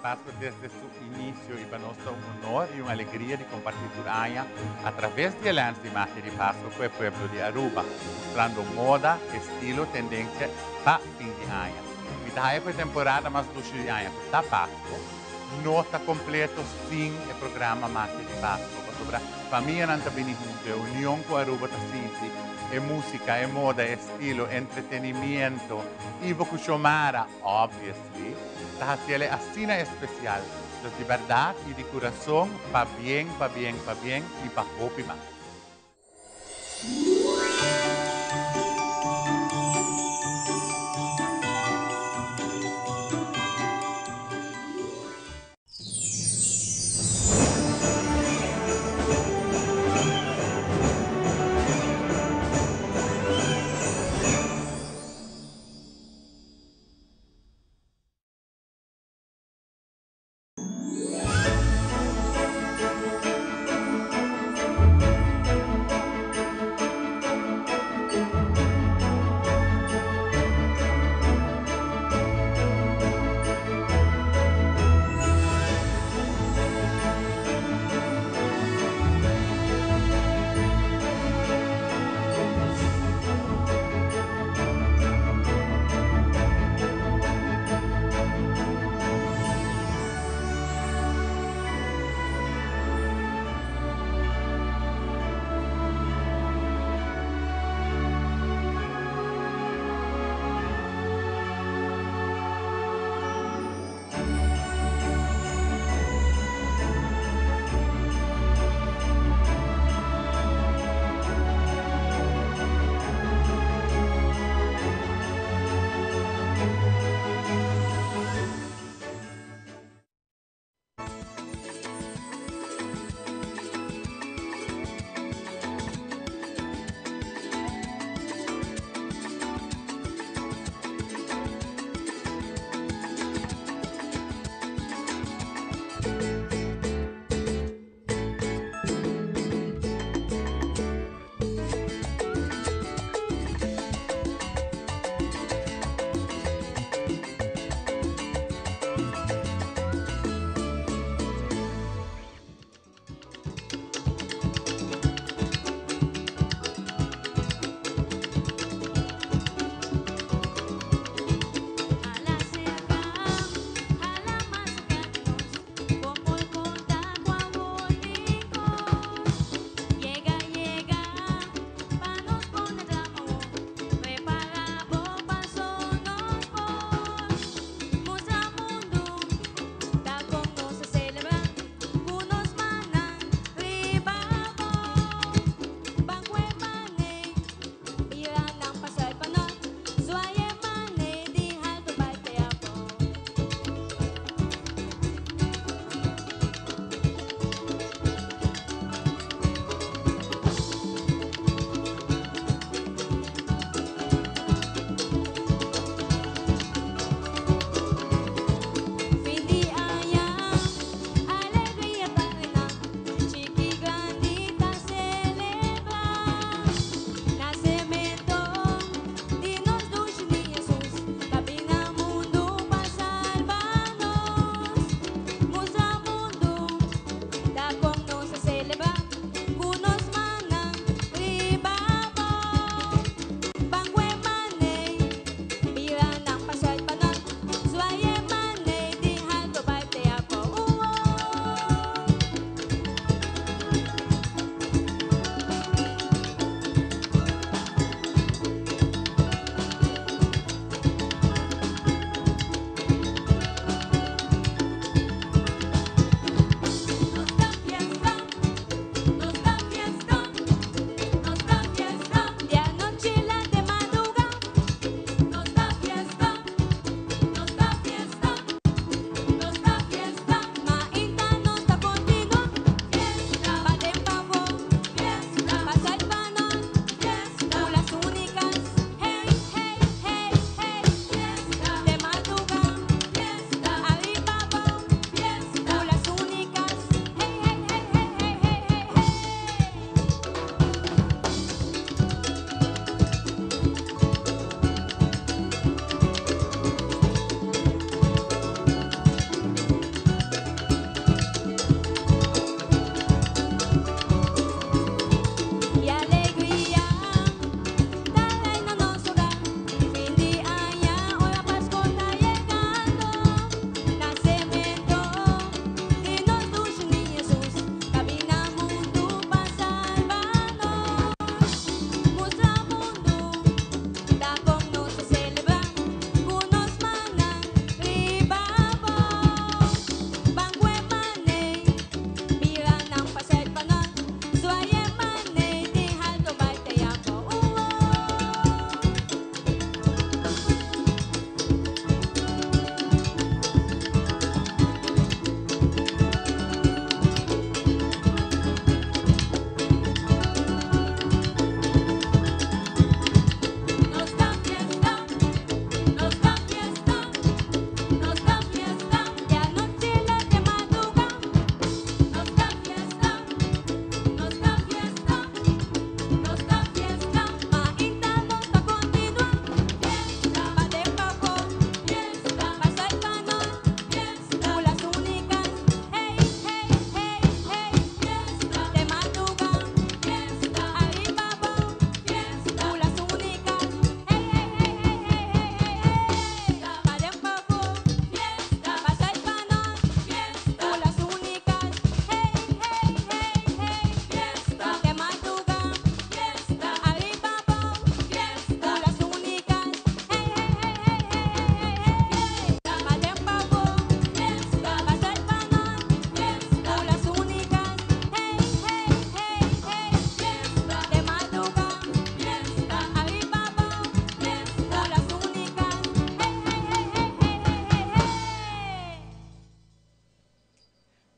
Pasco desde su inicio y pa nos ta un honor y un alegria di comparti tur aña a traves di e lens di Magia di Pasco cu e pueblo di Aruba, mustrando moda, estilo, tendencia pa fin di aña. Mi ta haya cu e temporada mas dushi di aña cu ta Pasco, no ta completo sin e programa Magia di Pasco, pasobra famianan ta bini hunto, e union cu Aruba ta sinti, e musica, e moda, e estilo, entretenimiento, Ivo cu Xiomara, obviously, ta haciele asina especial. Dus di berdad y di curason, pabien, pabien, pabien y pa hopi mas.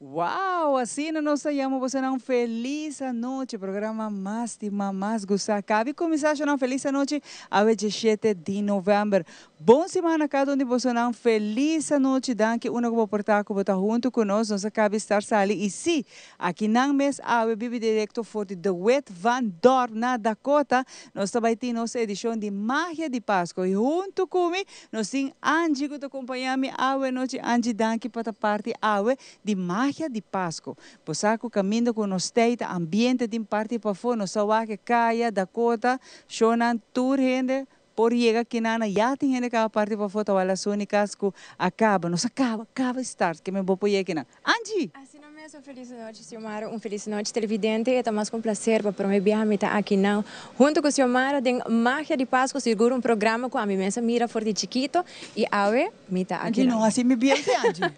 Wow! Asina nos ta yama bosonan un felis anochi. Programa mas stima, mas gusta. Cabi cuminsa shonan felis anochi awe 17 di november. Bon siman na cada un di bosonan. Felis anochi. Danki unda cu bo por ta cu bo ta hunto cu nos. Nos a cabi start sali y si, aki nan mes awe bibi directo for di De Wit van Dorp na Dakota. Nos ta bay tin nos edicion di Magia di Pasco. Y hunto cu mi nos tin Angie cu ta acompaña mi awe anochi. Angie, danki pa ta parti awe di Magia di Pasco. Bo sa cu caminda cu nos tey ta ambiente tin parti pafo, nos sa wak e caya, Dakota, shownan tur hende por yega kinana, ya tin hende caba parti pafo ta wak las unicas cu a caba, nos a caba, caba start, ke men bo por yega kinan. Angie! Asina mes, un felis nochi Xiomara, un felis nochi televidente, e ta mas cu un placer pa prome biaha mi ta akinan hunto cu Xiomara den Magia di Pasco, sigur un programa cu ami mes a mira for di chikito y awe mi ta Angie, akinan. No haci mi bien si Angie.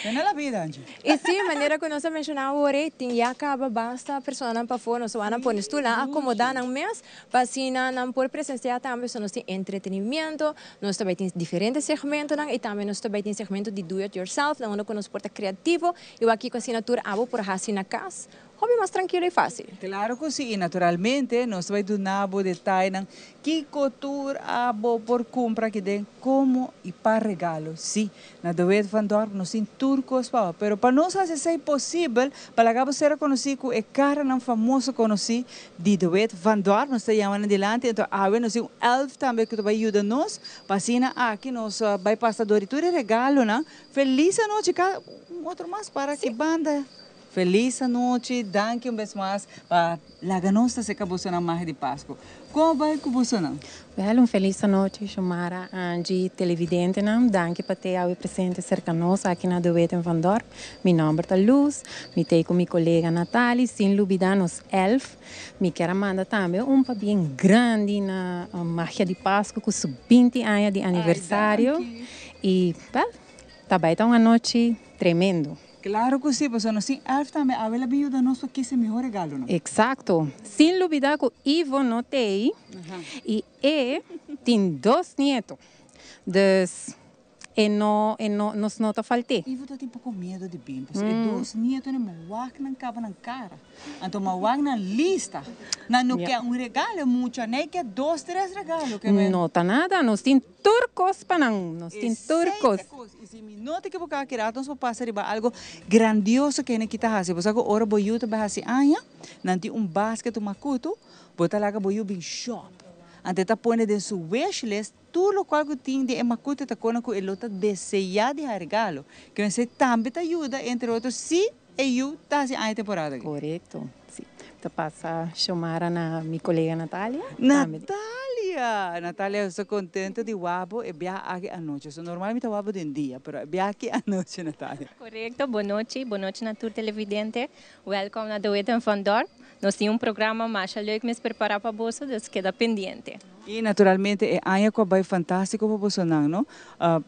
Gana la bida, Angie. Y si, manera cu nos a menciona awor ey, tin ya caba basta personanan pafo, nos a wak pone stoelnan, acomoda nan mes, pa asina nan por presencia tambe. So nos tin entretenimiento, nos tambe tin diferente segmentonan y tambe nos tambe tin segmento di do it yourself, na unda cu nos por ta creativo y wak kico asina tur abo por haci na cas, hopi mas trankilo y facil. Claro cu si, y naturalmente nos ta bay duna bo detayenan kico tur abo por cumpra aki den como y pa regalo. Si, na De Wit van Dorp nos tin tur cos pa bo, pero pa nos haci esey posibel, pa laga bo ser conoci cu e caranan famoso conoci di De Wit van Dorp, nos ta yama nan dilanti. Enton awe nos tin un elf tambe cu ta bay yuda nos, pa asina aki nos bay pasa door di tur e regalonan. Feliz anochi, cada un otro mas para ki banda. Feliz anochi, danki un bes mas pa laga nos ta acerca bosonan Magia di Pasco. Con bay cu bosonan? Wel, un feliz anochi, Xiomara, Angie, televidentenan. Danki pa te awe presente cerca nos aki na De Wit van Dorp. Mi nomber ta Luz, mi t'ey cu mi colega Nathalie, sin lubida nos elf. Mi kier a manda tambe un pabien grandi na Magia di Pasco cu su 20 aña di aniversario. Danki. Y, wel, ta bay ta un anochi tremendo. Claro cu si, pasobra nos tin elf tambe, awe la bin yuda nos pa kies e mihor regalonan. Exacto. Sin lubida cu Ivo no t'ey y e tin dos nieto. Dus e no, e no, nos no ta falt'é. Ivo ta tin poco miedo di bin, pasobra e dos nietonan ma wak nan caba nan cara. Anto ma wak nan lista. Nan no ke un regalo mucho, nan ke dos, tres regalo. Ke men. No ta nada, nos tin tur cos pa nan, nos tin tur cos. Esey ta cos. Y si mi no ta equivoca, ki rato nos por pasa riba algo grandioso ke hende kita haci. Bo sa cu ora bo yu ta bay haci aña, nan tin un basket, un macutu, bo ta laga bo yu bin shop. Anto e ta pone den su wish list tur locual cu tin den e macutu ta cona cu e lo ta desea di haci regalo. Ke esey tambe ta yuda, entre otro, si e yu ta haci aña temporada aki. Corecto, si. Ta pasa Xiomara na mi colega Natalia. Natalia! Natalia, estoy contento di wak bo e biaha aki anochi. So normal mi ta wak bo den dia, pero e biaha aki anochi, Natalia. Corecto, bon nochi, bon nochi na tur televidente. Welcome na De Wit van Dorp. Nos tin un programa masha leuk mes prepara pa boso, dus keda pendiente. Y naturalmente e aña cu a bay fantastico pa bosonan, no?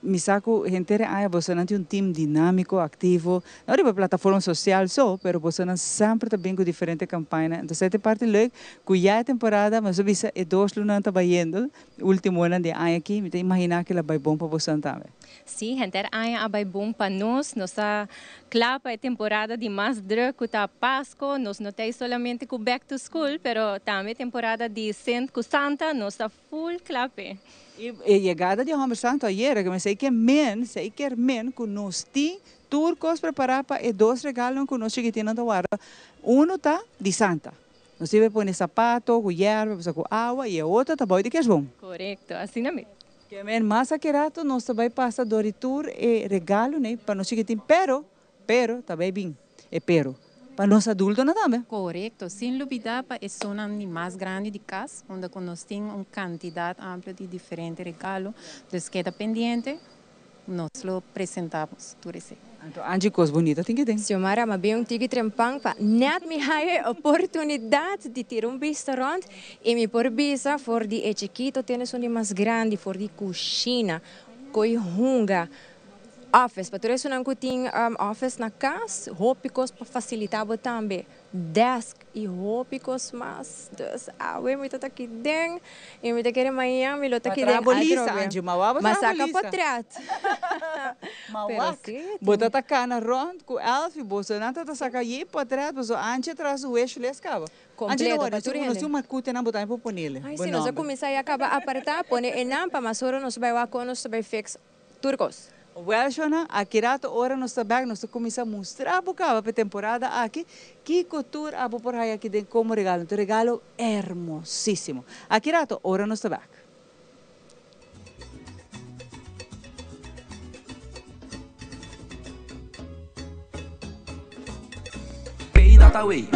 Mi sa cu henter e aña bosonan tin un team dinamico, activo, no riba plataforma social so, pero bosonan semper ta bin cu diferente campaña. Entonces e parti leuk cu ya e temporada, mi a bisa e 2 lunanan ta bayendo, ultimonan di aña aki, mi ta imagina cu la bay bon pa bosonan tambe. Si, henter aña a bay bon pa nos, nos ta cla pa e temporada di mas druk cu ta Pasco, nos no ta solamente cu back to school, pero tambe temporada di Sint cu Santa, nos ta full cla p'e. Y e yegada di Homber Santo ayera, cu mi say ke men, say kier men cu nos tin tur cos prepara pa e dos regalo cu nos chiquitinan ta warda. Uno ta di Santa. Nos debe pone zapato, cu yerba, cu awa, y e otro ta boy di kerstboom. Corecto, asina mes. Ke men mas aki rato nos ta bay pasa door di tur e regalo, ne, pa nos chiquitin, pero, ta bay bin, e pero, pa nos adultonan tambe. Corecto, sin lubida pa e zona di mas grandi di cas, unda cu nos tin un cantidad amplio di diferente regalo, dus keda pendiente, nos lo presentamos tur esey. Anto, Angie, cos bonita tin cu tin. Xiomara, ma bin un tiki trempan pa net mi haya oportunidad di tira un bista rond y mi por bisa for di e chiquito te esun di mas grandi, for di cushina, coy hunga. Office, pa tur esunnan cu tin office na cas, hopi cos pa facilita bo tambe. Desk y hopi cos mas. Dus awe mi ta ta aki den y mi ta kere mañan mi lo ta aki den atrobe. Ma saca potret. Pero si. Bo ta ta cana rond cu Elfie, boso nan ta ta saca yi potret, boso Angie tras su wishlist caba. Angie Completo, pa tur hende. Nos tin un macutenan bo tambe por ponele. Ay si, nos a cuminsa ya caba aparta, pone enan pa mas ora nos bay wak con nos ta bay fix tur cos. Wel shona, aki rato ora nos ta bek nos ta cuminsa mustra bo caba p'e temporada aki kico tur abo por haya aki den como regalo. Un regalo hermosisimo. Aki rato ora nos ta bek. Pay dot away.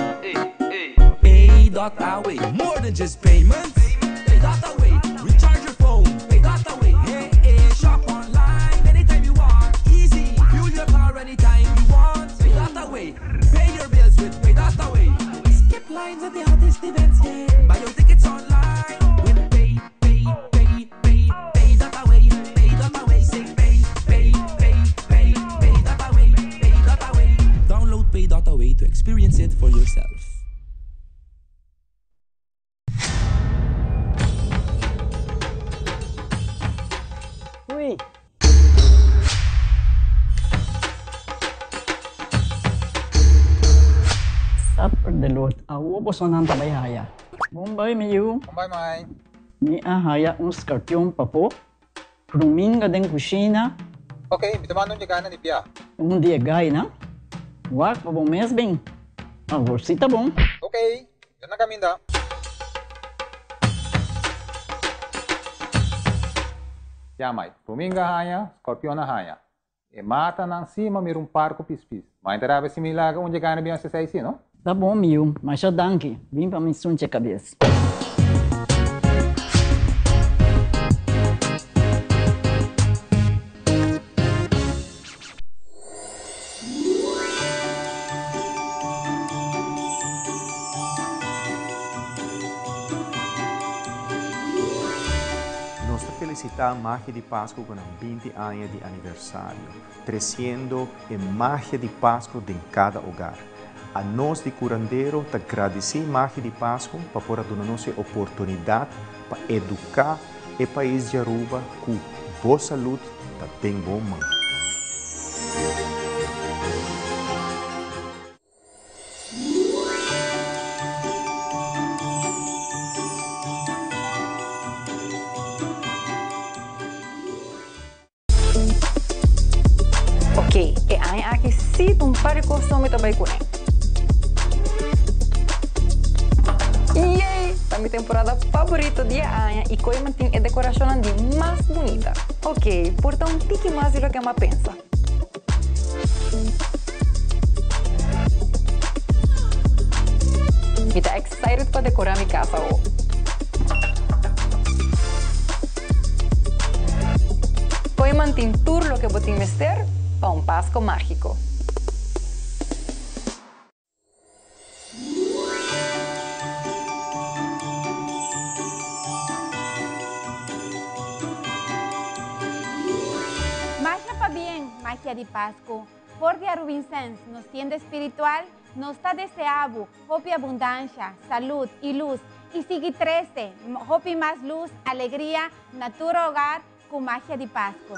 Pay dot away. More than just payments. Pay dot away. Recharge your phone. Pay dot away. Hey, hey. Shop online anytime you want. Easy. Fuel your car anytime you want. Pay dot away. Pay your bills with Pay dot away. Skip lines at the hottest events. Yeah. Buy your tickets online with Pay, Pay, Pay, Pay, Pay dot away. Pay dot away. Say pay, pay, pay, pay, pay dot away. Pay dot away. Download Pay dot away to experience it for yourself. Ui. Supper de lot. Awo boso nan ta bai haya. Bon bai, mi yu. Bon bai, mai. Mi a haya un scorpion papo. Ruminga den cushina. Ok, mi ta manda un yegana di bia. Un di e gaina. Wak pa bo mes bin. Awor si ta bon. Ok, yo na caminda. Ya mai, ruminga haña, scorpion a haña. E matanan si ma mira un par cu pispis. Ma enteraba si mi laga un yegana bin haci esey si, no? Ta bon, mi yu. Masha danki. Bin pa mi sunche cabes. Nos ta felicita Magia di Pasco cu nan 20 aña di aniversario, treciendo e magia di Pasco den cada hogar. A nos di Curandero ta gradici Magia di Pasco pa por a duna nos e oportunidad pa educa e pais di Aruba cu bo salud ta den bo man. Ok, e aña aki sí ta un par di kos mi ta bai kuné. Yay! Ta mi temporada favorito di e aña i Kooiman tin e dekorashonnan di mas bunita. Ok, por ta un tiki mas di loke mi a pensa. Mi ta excited pa dekorá mi kas awo. Kooiman tin tur loke bo tin mester pa un Pasko mágiko. Masha pabien, Magia di Pasco. For di Arubinsens, nos tienda espiritual, nos ta desea bo hopi abundancia, salud y luz. Y sigui trece hopi mas luz, alegria na tur hogar cu Magia di Pasco.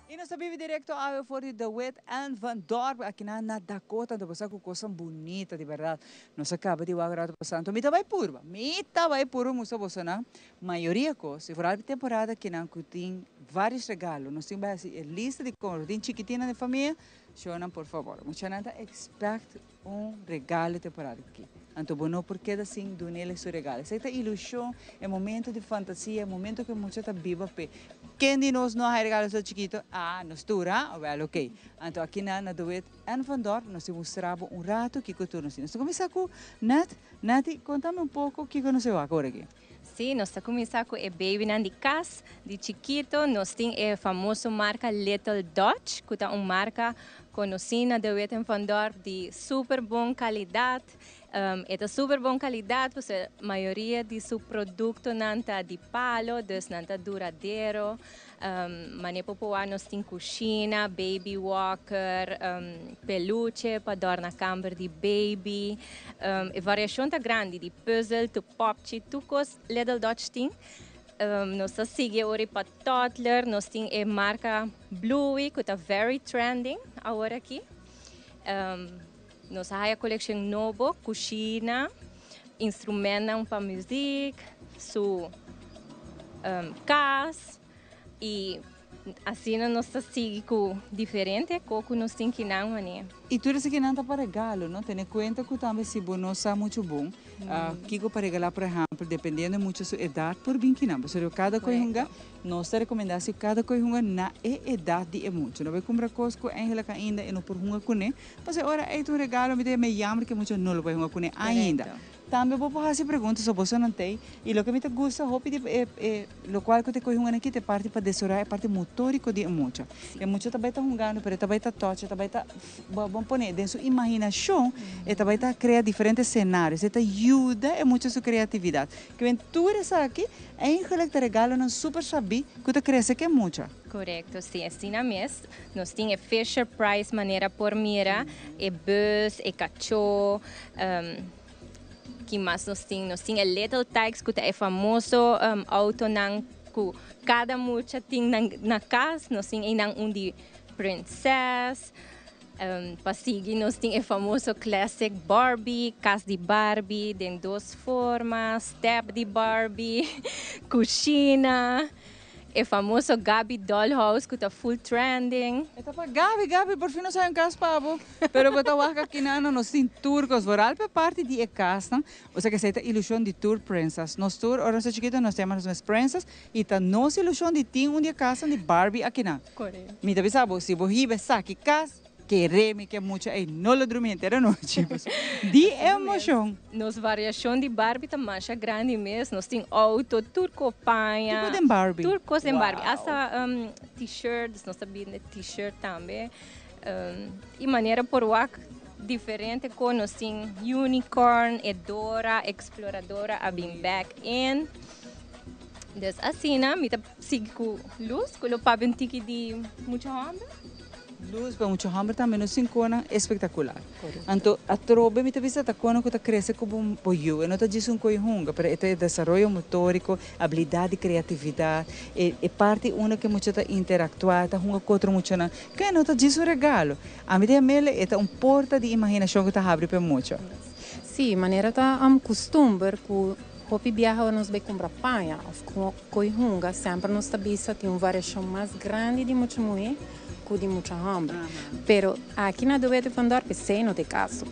Y nos ta biba directo awe for di De Wit en Van Dorp aki na Dakota. Anto bo sa cu cosnan bunita di berdad. Nos a caba di wak rato pasa. Anto mi ta bay purba. Mi ta bay purba mustra boso nan mayoria cos. Y vooral temporada akinan cu tin varios regalo. Nos tin bay haci e lista di compra. Tin chikitinnan den famia. Shownan por favor. Muchanan ta expect un regalo temporada aki. Anto bo no por keda sin dunele su regalo. Esey ta ilusion, e momento di fantasia, e momento cu e mucha ta biba p'e. Ken di nos no a haya regalo so chikito? Ah, nos tur, ha? Wel, ok. Anto aki na na De Wit en Van Dorp nos tin mustra bo un rato kiko tur nos tin. Nos ta kuminsá ku Nat. Nati, kontami un poko kiko nos e wak ora aki. Sí, nos ta kuminsá ku e babynan di kas, di chikito. Nos tin e famoso marka Little Dutch, ku ta un marka konosí na De Wit en Van Dorp di super bon kalidat. E ta super bon calidad pasobra mayoria di su productonan ta di palo, dus nan ta duradero. Mane por poa nos tin cushina, baby walker, peluche pa dorna camber di baby. E variacion ta grandi, di puzzel to popchi, tur cos Little Dutch tin. Nos ta sigui ora pa toddler, nos tin e marca Bluey cu ta very trending awor aki. Nos a haya coleccion nobo, cushina, instrumentnan pa muziek, su cas y asina nos ta sigui cu diferente co cu nos tin kinan mane. Y tur esakinan ta pa regalo, no? Tene cuenta cu tambe si bo no sa mucho bon kico pa regala, por ehempel, dependiendo mucho su edad por bin kinan. Pasobra cada cu e hunga Nos ta rekomendá si kada ku e hunga na e edat di e mucha. No bai kumpra kos ku eigenlijk ainda e no por hunga kuné, pasobra e ora ei ta un regalo mi ta yama e yamber ku e mucha no lo bai hunga kuné ainda. Tambe bo por hasi pregunta so boso nan t'ei i loke mi ta gusta hopi di e e lokual ku ta kohe hunga nan aki ta e parti pa desaroyá e parti motóriko di e mucha. E mucha ta bai ta hungando pero e ta bai ta touch e ta bai ta bo bo pone den su imaginashon e ta bai ta krea diferente senarios e ta yuda e mucha su kreatividat. Kiben tur esaki Eigenlijk ta regalonan super sabí ku ta krese ke mucha. Korekto, sí, asina mes. Nos tin e Fisher Price manera por mira, e bus, e kachó, ki mas nos tin? Nos tin e Little Tikes ku ta e famoso outonan ku kada mucha tin na kas. Nos tin einan un di Princess. Pa sigui nos tin e famoso classic Barbie, cas di Barbie den dos forma, step di Barbie, cushina, e famoso Gabi dollhouse cu ta full trending. E ta pa Gabi, Gabi por fin nos hay un cas pa bo. Pero bo ta wak aki nan nos tin tur cos, vooral pa e parti di e casnan, osea cu esey ta ilusion di tur princess. Nos tur ora nos ta chikito nos ta yama nos mes princess y ta nos ilusion di tin un di e casnan di Barbie aki nan. Mi ta bisa bo, si bo hiba esaki kas, kere mi ke mucha ei no lo drumi henter anochi. Di emocion. Nos variacion di Barbie ta masha grandi mes. Nos tin auto, tur cos paña. Tur cos den Barbie. Tur cos den Barbie. Hasta t-shirts, nos ta binde t-shirt tambe. Y manera por wak diferente cos. Nos tin unicorn, e Dora, exploradora a bin back in. Dus asina mi ta sigui ku Luz ku lo papia un tiki di mucha hòmber. Luz, pa mucha hòmber tambe nos tin konan espektakular. Anto atrobe mi ta bisa ta konan ku ta krese ku bo bo yu. E no ta djis un koi hunga, pero e ta e desaroyo motóriko, abilidat di kreatividat, e e parti unda ku e mucha ta interaktuá, ta hunga ku otro muchanan. Ke no ta djis un regalo. Ami ta yam'el e ta un porta di imaginashon ku ta habri pa e mucha. Sí, manera ta kustumber ku Hopi biaha ora nos bai kumpra paña òf koi hunga, semper nos ta bisa tin un variashon mas grandi di mucha muhé ku di mucha hòmber. Pero aki na De Wete van Dorp esei no ta e kaso.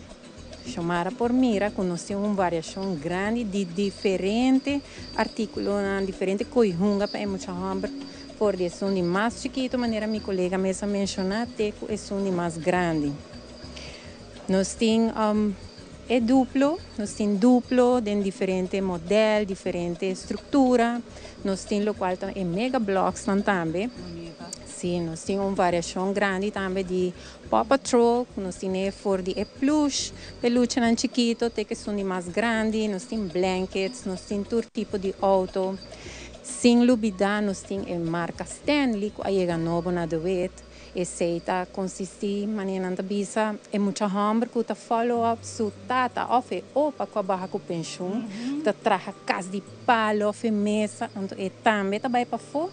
Xiomara por mira ku nos tin un variashon grandi di diferente artíkulonan, diferente koi hunga pa e mucha hòmber, for di esun di mas chikitu manera mi kolega mes a menshoná te ku esun di mas grandi. Nos tin e duplo, nos tin duplo den diferente model, diferente structura. Nos tin locual ta e mega blocksnan tambe. Si, nos tin un variacion grandi tambe di Paw Patrol, cu nos tin e for di e plush, peluchenan chikito te cu esun di mas grandi. Nos tin blankets, nos tin tur tipo di auto. Sin lubida nos tin e marca Stanley cu a yega nobo na De Wit. Esei ta konsistí, manera nan ta bisa, e mucha hòmber ku ta follow up su tata òf e opa ku a baha ku penshun, ku ta traha kas di palo òf e mesa, anto e tambe ta bai pafó.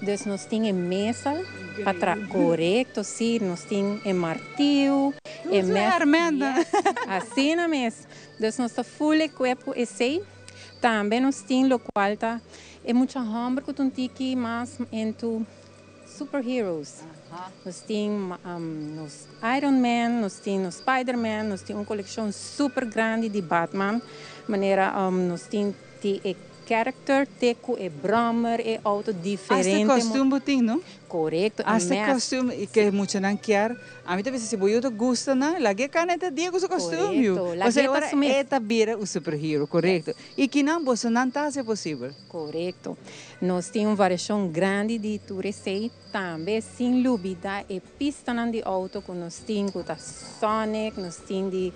Dus nos tin e mesa pa traha. Korekto, sí, nos tin e martiu, e mes. Yes, asina mes. Dus nos ta full equip ku esei. Tambe nos tin lokual ta e mucha hòmber ku ta un tiki mas into. Superheroes. Nos tin nos Iron Man, nos tin nos Spider Man, nos tin un kolekshon super grandi di Batman, manera nos tin di e character te cu e brommer, e auto diferente. Hasta costume bo tin, no? Correcto. Hasta costume y cu muchanan kier. Ami ta bisa si bo yuda gusta nan, laga e cana e dia cu su costume, yu. Correcto. Ora e ta bira un superhero, correcto. Y kinan boso nan ta haci posibel. Correcto. Nos tin un variacion grandi di tur esey tambe, sin lubida e pistanan di auto cu nos tin, cu ta Sonic, nos tin di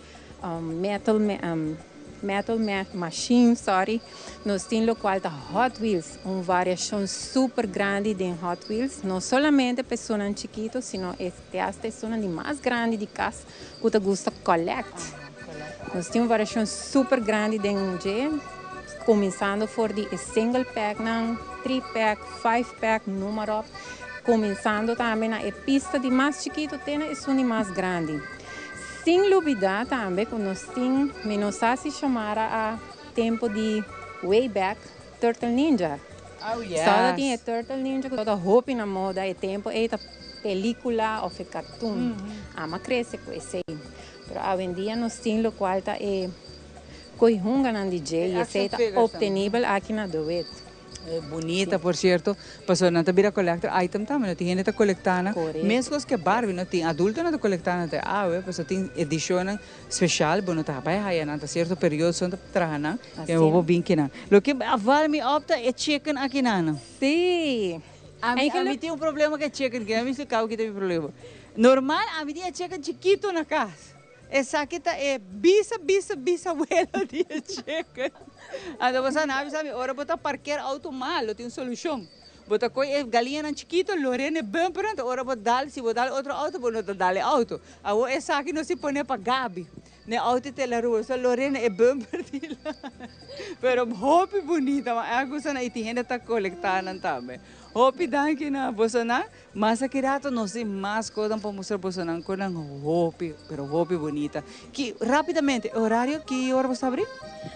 metal machine, sorry, nos tin locual ta Hot Wheels, un variacion super grandi di Hot Wheels, no solamente persona chikito, sino hasta persona di mas grandi di cas cu ta gusta collect. Nos tin un variacion super grandi di dje, cuminsando for di single pack, nan, three pack, five pack, numero, cuminsando tambe na e pista di mas chikito, te na esun di mas grandi. Sin lubida tambe cu nos tin, mi no sa si Xiomara a tempo di way back, Turtle Ninja. Oh, yes. Só tin Turtle Ninja, cu ta hopi na moda, e tempo e ta pelicula of e cartoon. Ami a crece cu esey. Pero hoy en dia nos tin locual ta e coy hunga nan dje, y esey ta obtenibel aki na De Wit. Bunita, por cierto. Paso nan ta bira collector item tambe, no tin hende ta colecta nan. Correcto. Mescos cu Barbie, no tin adulto nan ta colecta nan te awe, paso tin edicion special, bo no ta bay haya nan ta cierto periodo son ta traha nan, que bo bin kinan. Loke a val mi opta e chicken aki nan. Si. Ami tin un problema cu chicken, cu ami caba cu tin problema. Normal, ami tin chicken chikito na cas. Esaki ta e bisa bisa bisabuelo di chicken. Anto bo sabi, sabi, ora bo ta parkeer auto malo, tin un solucion. Bo ta coy e galiña nan chikito, lor'e na bumper, anto ora bo dal, si bo dal otro auto, bo no ta dal e auto. Awo esaki nos a pone pa Gabi. Ne auto te la rua, so lor'e na e bumper di la. Pero hopi bunita, ma e gusta na y tin hende ta colecta nan tambe. Hopi danki na boso nan. Mas aki rato nos tin mas cos pa mustra boso nan con nan hopi, pero hopi bunita. Ki rapidamente, horario, ki ora bo ta habri?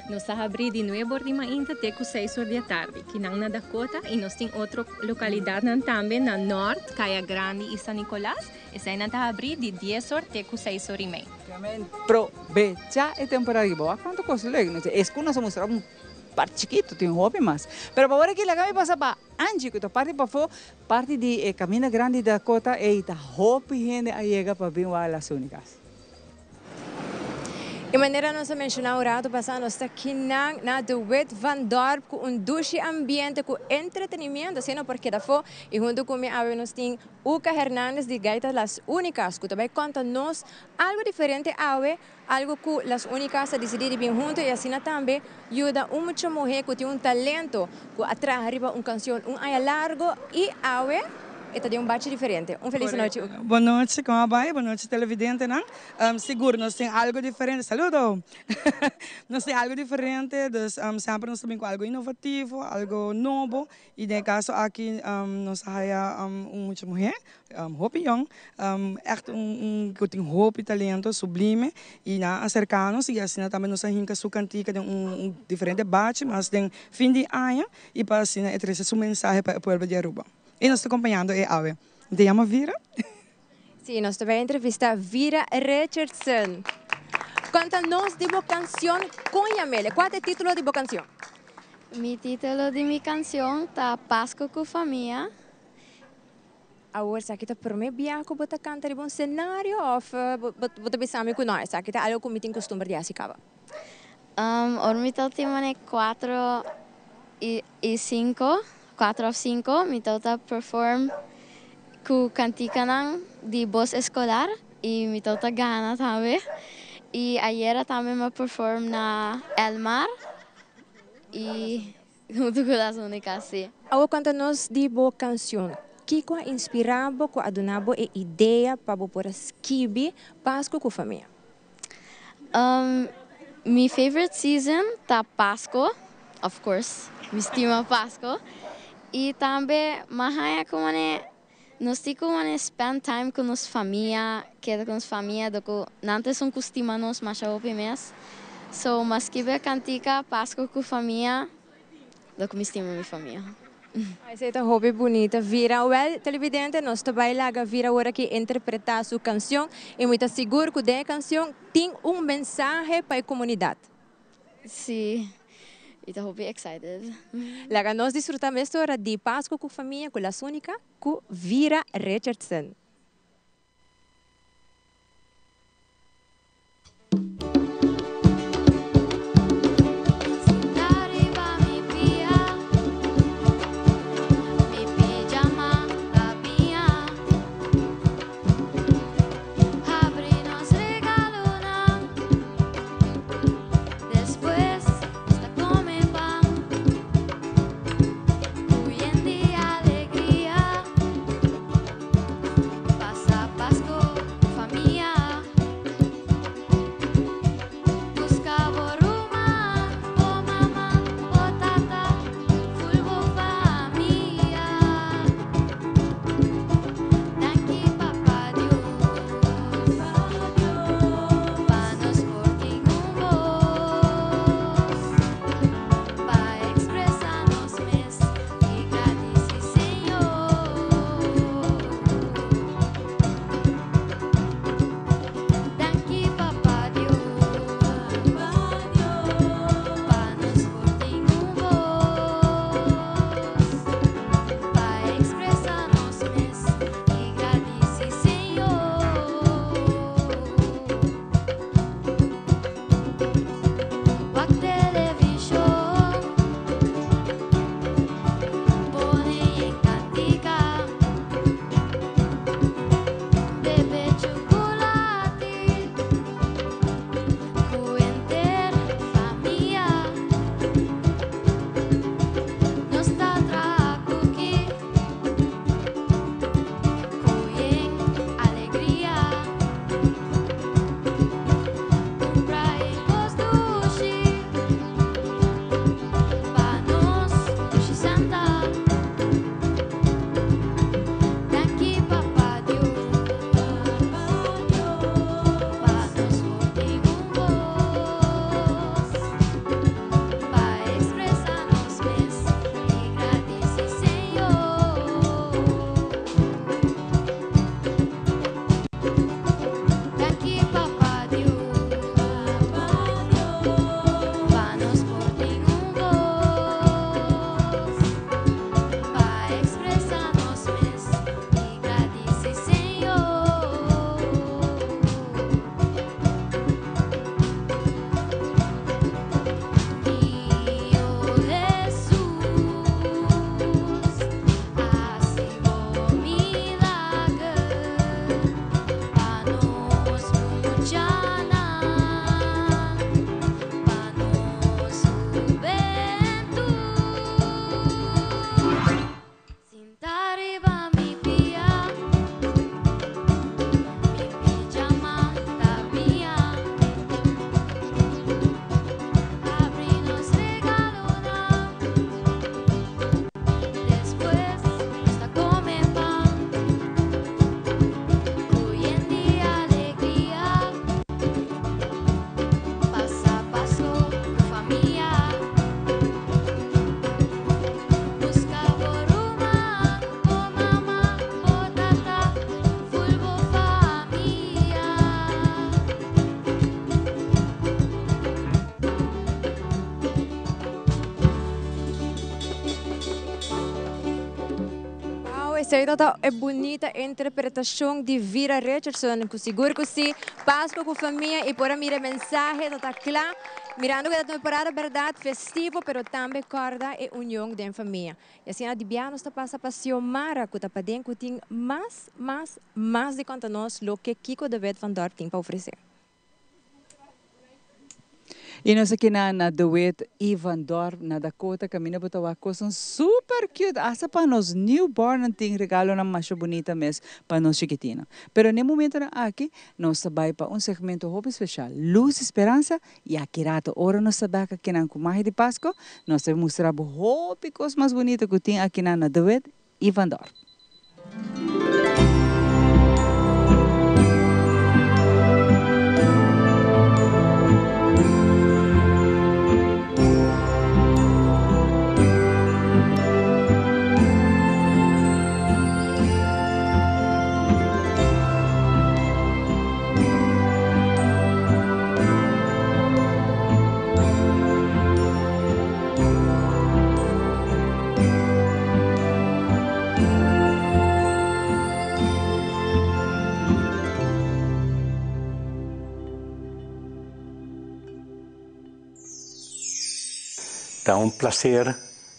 Nos ta habri di 9 or di mainta te cu 6 or di atardi. Kinan na Dakota y nos tin otro localidad nan tambe na Noord, Caya Grandi y San Nicolas. Esey nan ta habri di 10 or te cu 6 or y mei. Aprovecha e temporada aki. Bo cuanto cos leuk. No es cu nos a mustra un parte chikito, tin hopi mas. Pero pa awor aki, laga mi pasa pa Angie, cu ta parti pafo, parti di Camino Grande di Dakota, e ta hopi hende a yega pa bin wak Las Únicas. E manera nos a menciona un rato pasa, nos ta aki na De Wit van Dorp cu un dushi ambiente, cu entretenimento, asina por keda afo. Y hunto cu mi awe nos tin Uka Hernandez di Gaita Las Únicas, cu tambe conta nos algo diferente awe, algo cu Las Únicas a dicidi di bin hunto y asina tambe yuda un mucha muhe cu tin un talento, cu a traha riba un cancion un aña largo y awe ta di un bache diferente. Un feliz nochi. Bon nochi, con ta bay? Bon nochi, televidente, no? Sigur, nos tin algo diferente. Saludo! Nos tin algo diferente, dus semper nos ta cu algo inovativo, algo nobo. Y den caso aki, nos haya un mucha muhe, hopi jong, echt un cu tin hopi talento, sublime, y nan a acerca nos y asina tambe nos a hinca su cantica den un diferente bache, mas den fin di aña, y pa asina e trece su mensahe pa e pueblo di Aruba. Y nos ta acompañando e awe. Te yama Vira? Si, nos ta bay entrevista Vira Richardson. Conta nos di bo cancion Con Yamele. Cual ta e titulo di bo cancion? Mi titulo di mi cancion ta Pasco cu Famia. Awor, esaki ta prome biaha cu bo ta canta riba un scenario of bo ta bisa mi cu no, esaki ta algo cu mi tin custumber di haci caba? Ora mi tin mane 4 y 5, 4 of 5, mi ta perform cu canticanan di voz escolar y mi ta gana tambe. Y ayera tambe mi a perform na Elmar y hunto cu Las Únicas, si. Awor conta nos di bo cancion. Kico a inspira bo, cu a duna bo e idea pa bo por skirbi Pasco cu Famia? Mi favorite season ta Pasco, of course, mi stima Pasco. Y tambe m'a haya como ne nos tin como ne spend time cu nos famia, keda cu nos famia, do cu nan ta esun cu stima nos masha hopi mes. So, m'a skirbi cantica Pasco cu Famia, do cu mi stima mi famia. Esey ta hopi bunita. Vira, well, televidente, nos ta bay laga Vira awor aki interpreta su cancion y mi ta sigur cu e cancion tin un mensahe pa e comunidad. Si. Mi ta hopi excited. Laga nos disfruta mesora di Pasco cu famia cu La Sunica cu Vira Richardson. Esey ta e bunita interpretacion di Vira Richardson cu sigur cu si Pascua cu famia y por a mira e mensahe ta ta cla mirando cu ta temporada berdad festivo pero tambe corda e union den famia. Y asina di bia nos ta pasa pa Xiomara cu ta paden cu tin mas mas mas di conta nos loke Kiko de Wit van Dorp tin pa ofrece. Y nos aki na na De Wit y Van Dorp na Dakota caminda bo ta wak cosnan super cute hasta pa nos newbornnan tin regalonan masha bunita mes pa nos chikitinnan. Pero n'e momentonan aki nos ta bay pa un segmento hopi special Luz y Speransa y aki rato ora nos ta bek akinan cu Magia di Pasco nos ta mustra bo hopi cos mas bunita cu tin akinan na De Wit y Van Dorp. Ta un placer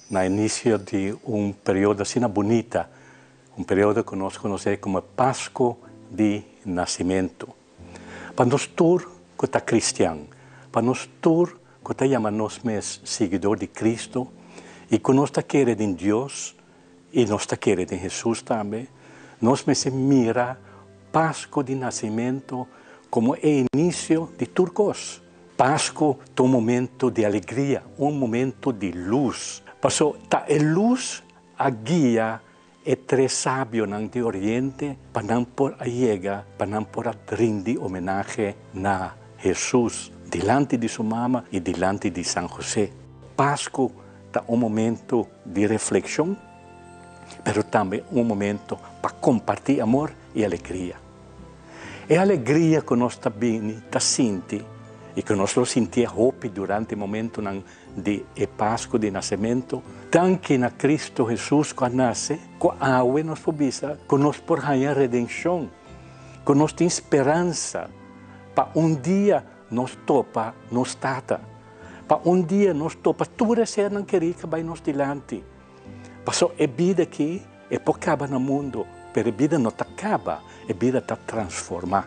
na inicio di un periodo asina bunita, un periodo cu nos conoce como Pasco di Nacimento. Pa nos tur cu ta cristian, pa nos tur cu ta yama nos mes siguidor di Cristo y cu nos ta kere den Dios y nos ta kere den Jesus tambe, nos mester mira Pasco di Nacimento como e inicio di tur cos. Pasco ta un momento di alegria, un momento di luz. Paso ta e luz a guia e tres sabionan di Oriente pa nan por a yega, pa nan por a rindi homenahe na Hesus dilanti di su mama y dilanti di San Jose. Pasco ta un momento di reflexion, pero tambe un momento pa comparti amor y alegria. E alegria ku nos ta bini ta sinti i ku nos lo sintié hopi durante momentunan di e Pasku di Nasementu, danki na Kristu Hesus ku a nase, ku awe nos por bisa ku nos por haña redenshon, ku nos tin speransa pa un dia nos topa nos Tata, pa un dia nos topa tur e sernan kerí ku a bai nos dilanti. Pasobra e bida akí e por kaba na mundu, pero e bida no ta kaba, e bida ta transformá.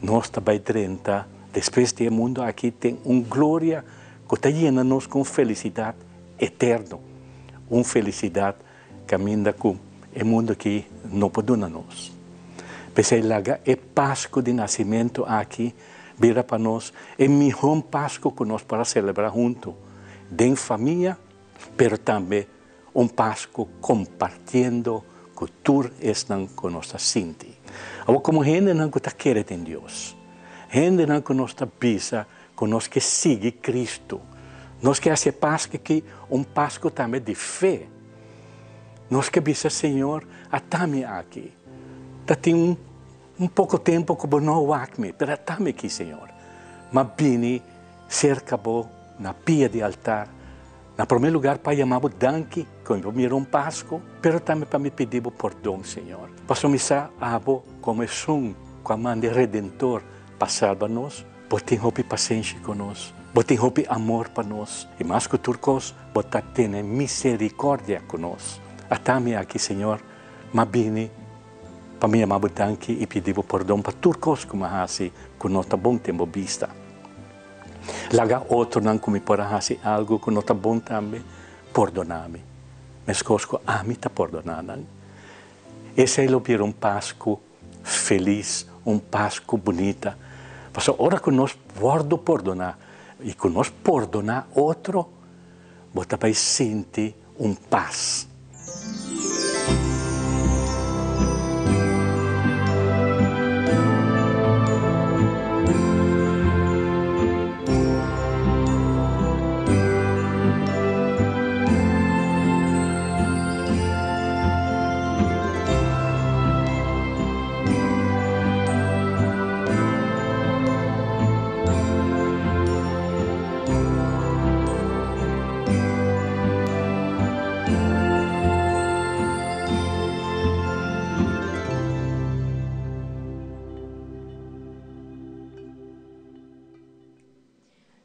Nos ta bai drenta despues di e mundu akí den un gloria ku ta yena nos ku un felisidat eterno, un felisidat kaminda ku e mundu akí no por duna nos. P'esei laga e Pasku di Nasimentu akí bira pa nos e mihó Pasku ku nos por a selebrá huntu den famia, pero tambe un Pasku kompartiendo ku tur esnan ku nos ta sinti. Awor komo hendenan ku ta kere den Dios, hendenan ku nos ta bisa ku nos ke sigui Kristu, nos ke hasi e Pasku aki un Pasku tambe di fe. Nos ke bisa, Señor, ata mi aki. Ta tin un poko tempu ku bo no wak mi, pero ata mi aki, Señor. M'a bini serka bo na pia di altar, na promé lugar pa yama bo danki ku mi por mira un Pasku, pero tambe pa mi pidi bo pordon, Señor. Pasobra mi sa abo komo esun ku a manda e Redentor pa salba nos, bo tin hopi pasenshi ku nos, bo tin hopi amor pa nos, i mas ku tur kos, bo ta tene miserikòrdia ku nos. Ata mi aki, Señor, m'a bini pa mi yama bo danki i pidi bo pordon pa tur kos ku m'a hasi ku no ta bon den bo bista. Laga otronan ku mi por a hasi algu ku no ta bon tambe pordoná mi, meskos ku ami ta pordoná nan. Esei lo bira un Pasku felis, un Pasku bunita, pasobra ora ku nos wòrdu pordoná i ku nos pordoná otro, bo ta bai sinti un pas.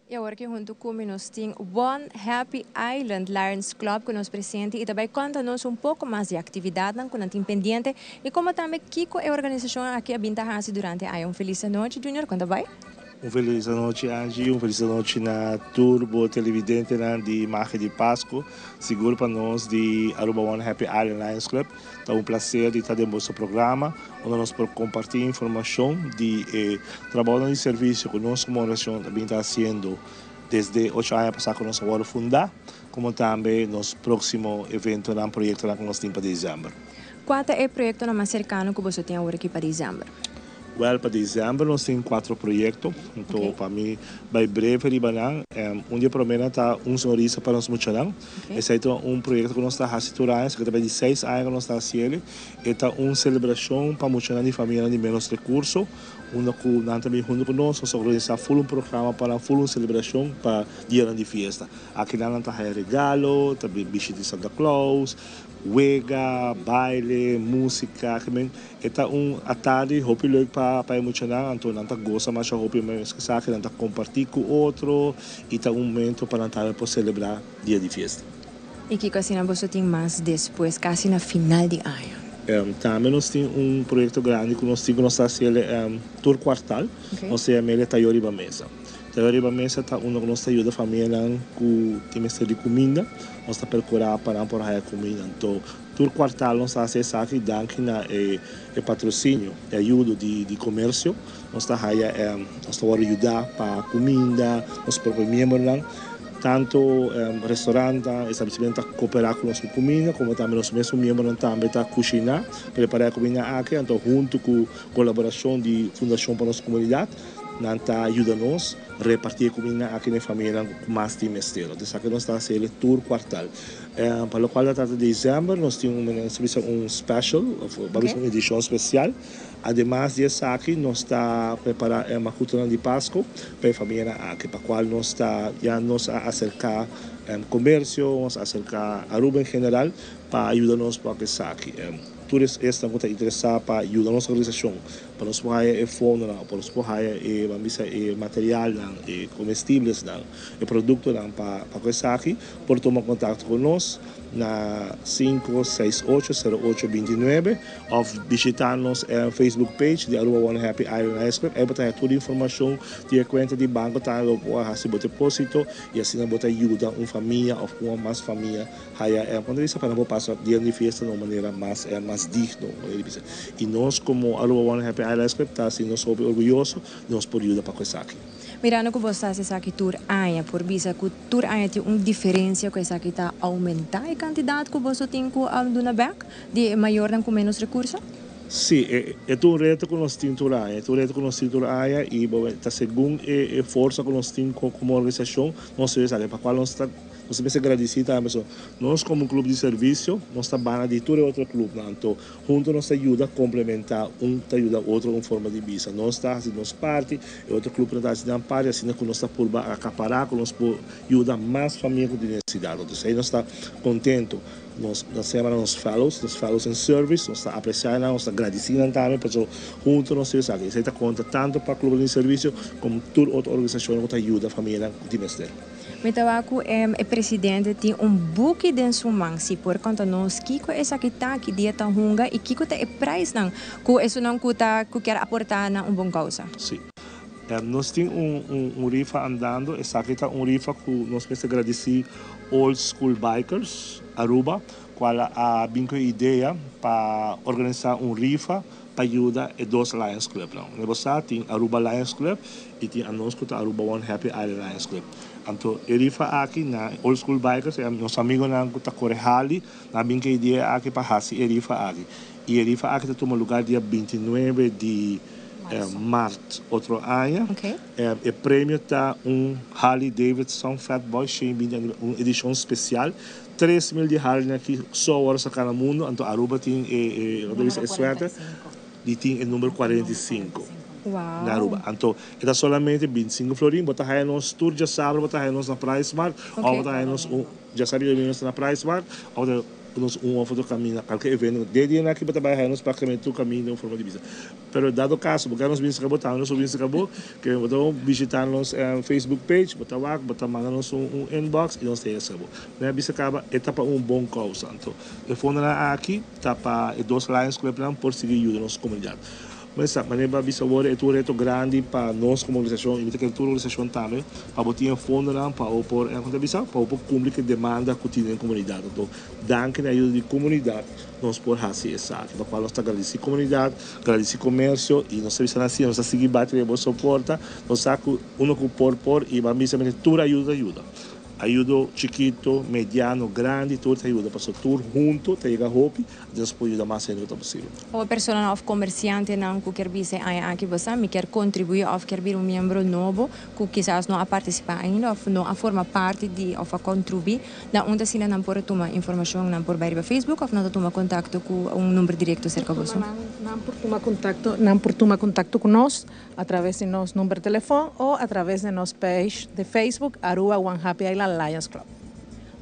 Y awor aki hunto cu mi nos tin One Happy Island Lions Club cu nos presente y ta bay conta nos un poco mas di actividadnan cu nan tin pendiente y como tambe kico e organisacion aki a bin ta haci durante aña. Un feliz anochi Junior, con ta bay? Un felis anochi Angie, un felis anochi na tur bo televidentenan di Magia di Pasco. Sigur pa nos di Aruba One Happy Island Lions Club ta un placer di ta den boso programa unda nos por comparti informacion di e trabounan di servicio cu nos como organisacion ta bin ta haciendo desde ocho aña pasa cu nos a wordo funda, como tambe nos proximo eventonan, proyectonan cu nos tin pa december. Cua ta e proyectonan mas cercano cu boso tin awor aki pa december? Wel, pa december nos tin cuatro proyecto, anto pa mi bay breve riba nan. Un di e promenan ta Un Sonrisa pa nos Muchanan. Esey ta un proyecto cu nos ta haci tur aña, esaki ta bay di seis aña cu nos ta haci el'e. E ta un celebracion pa muchanan di famianan di menos recurso, unda cu nan ta bin hunto cu nos, nos ta organisa ful un programa pa nan, ful un celebracion pa dianan di fiesta. Aki nan nan ta haya regalo, ta bin bishita di Santa Claus. Wega, baile, musica, e ta un atardi hopi leuk pa e muchanan, anto nan ta goza masha hopi mes cu esaki, nan ta comparti cu otro y ta un momento pa nan tambe por celebra dia di fiesta. Y kico asina boso tin mas despues, casi na final di aña? Tambe nos tin un proyecto grandi cu nos tin cu nos ta haci tur kwartaal, nos ta yama el Tayo Riba Mesa. Tayo Riba Mesa ta unda cu nos ta yuda famianan cu tin mester di cuminda, nos ta percura pa nan por haya cuminda. Anto tur kwartaal nos ta haci esaki danki na e patrocinio, e ayudo di comercio, nos ta haya, nos ta worde yuda pa cuminda, nos propio miembronan. Tanto restaurantnan, establecimento ta coopera cu nos cu cuminda, como tambe nos mesun miembronan tambe ta cushina, prepara e cuminda aki, anto hunto cu colaboracion di Fundacion pa Nos Comunidad, nan ta yuda nos reparti e cuminda aki na e famianan cu mas tin mester. Anto esaki nos ta haci tur cuartal. Pa locual ta trata december, nos tin un, nos ta bisa un special, of bo a bisa un edicion special. Ademas di esaki nos ta prepara e makutonan di Pasco pa e famianan aki, pa cual nos ta ya nos a acerca comercio, nos a acerca Aruba en general pa yuda nos pa esaki. Tur esnan cu ta interesa pa yuda nos organisacion pa nos por haya e fondonan, pa nos por haya e, ban bisa, e materialnan, e comestiblesnan, e productonan pa cu esaki, por tuma contacto cu nos na 568 08 29 of bishita nos Facebook page di Aruba One Happy Island Lions Club. Ey bo ta haya tur informacion di e cuenta di banco, tambe bo por haci bo deposito y asina bo ta yuda un famia of un of mas famia haya punto di vista pa nan por pasa dia di fiesta na un manera mas digno. Y nos como Aruba One Happy Island Lions Club ta haci nos hopi orguyoso nos por yuda pa cu esaki. Mirando cu bo ta haci esaki tur aña, por bisa cu tur aña tin un diferencia cu esaki ta aumenta e cantidad cu bo tin cu duna bek di mayornan cu menos recurso? Si, e ta un reto cu nos tin tur aña, e ta un reto cu nos tin tur aña y ta segun e forsa cu nos tin como organisacion, nos ta esaki, pa cual nos ta mester gradici tambe. So, nos como club di servicio, nos ta banda di tur e otro clubnan, anto hunto nos ta yuda complementa, un ta yuda otro un forma di bisa. Nos ta haci nos parti, e otro clubnan ta haci nan parti, asina cu nos ta purba acapara, cu nos por yuda mas famia cu tin necesidad. Entonces, ey nos ta contento. Nos ta yama nos fellows, nos fellows in service, nos ta aprecia nan, nos ta gradici nan tambe, pasobra hunto nos ta esaki. Esey ta conta tanto pa clubnan di servicio como tur otro organisacion cu ta yuda famianan cu tin mester. Mi ta wak cu e presidente tin un buki den su man. Si por conta nos kico esaki ta, ki dia ta hunga y kico ta e prijsnan cu esunnan cu ta cu kier aporta na un bon causa. Si. Nos tin un rifa andando. Esaki ta un rifa cu nos mester gradici Old School Bikers Aruba, cual a bin cu e idea pa organisa un rifa pa yuda e dos Lions Clubnan. Bo sa tin Aruba Lions Club y tin anos cu ta Aruba One Happy Island Lions Club. Anto e rifa aki na Old School Bikers, nos amigonan cu ta core Harley, nan a bin cu e idea aki pa haci e rifa aki. Y e rifa aki ta tuma lugar dia 29 di maart otro aña. E premio ta un Harley Davidson Fat Boy 120, un edicion special. 3 mil di Harley aki so awor saca na mundo, anto Aruba tin e suerte di tin e number 45 na Aruba. Anto, e ta solamente 25 florin, bo ta haya nos tur diasabra, bo ta haya nos na Price Mart, of bo ta haya nos un diasabra nos na Price Mart, of nos un of otro caminda, cualkier evento. De dia aki bo ta bay haya nos practicamente tur caminda un forma di bisa. Pero dado caso, bo kier nos bin cerca bo, tambe nos bin cerca bo, cu bo ta bishita nos Facebook page, bo ta wak, bo ta manda nos un inbox y nos ta yega bo. Mi a bisa caba, e ta pa un bon causa. Anto, e fondonan aki ta pa e dos Lions Clubnan por sigui yuda nos comunidad. Mas manera bo a bisa awor, e ta un reto grandi pa nos como organisacion, y mi ta kere tur organisacion tambe, pa bo tin fondonan pa bo por, con ta bisa, pa bo por cumpli cu e demanda cu tin den comunidad. Anto, danki na ayuda di comunidad, nos por haci esaki. Pa cual nos ta gradici comunidad, gradici comercio, y nos ta bisa asina, nos ta sigui bati den bo soporta, nos sa cu uno cu por por, y ban bisa tur ayuda ta yuda. Ayudo chikito, mediano, grandi, tur ta yuda. Pasobra tur hunto ta yega hopi, nos por yuda mas hende cu ta posibel. O persona of comerciantenan cu kier bisa ay aki bo mi kier contribui of kier bira un miembro nobo cu kisas no a participa ainda of no a forma parti di of a contribui na unda asina nan por tuma informacion? Nan por bay riba Facebook of nan ta tuma contacto cu un number directo cerca bo? Nan por tuma contacto cu nos a traves di nos number di telefon of a traves di nos page di Facebook, Aruba One Happy Island Lions Club.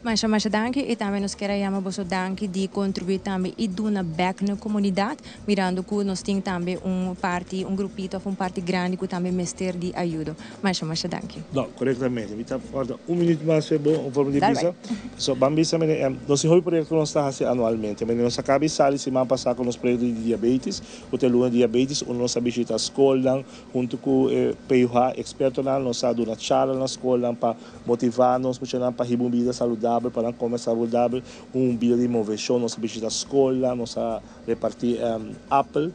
Masha masha danki y tambe nos kier a yama boso danki di contribui tambe y duna bek na comunidad, mirando cu nos tin tambe un parti, un grupito of un parti grandi cu tambe mester di ayudo. Masha masha danki. No, corectamente. Mi ta warda un minuut mas fe bo, un forma di bisa. So, ban bisa mene, nos tin hopi proyecto cu nos ta haci anualmente. Mene, nos a caba di sali siman pasa cu nos proyecto di diabetes, cu ta e luna di diabetes, unda nos a bishita scolnan hunto cu e PUH, expertonan. Nos a duna charla na scolnan pa motiva nos muchanan pa hiba un bida saludabel, pa nan come saludabel, un bida di movecion. Nos a bishita scolnan, nos a reparti apel.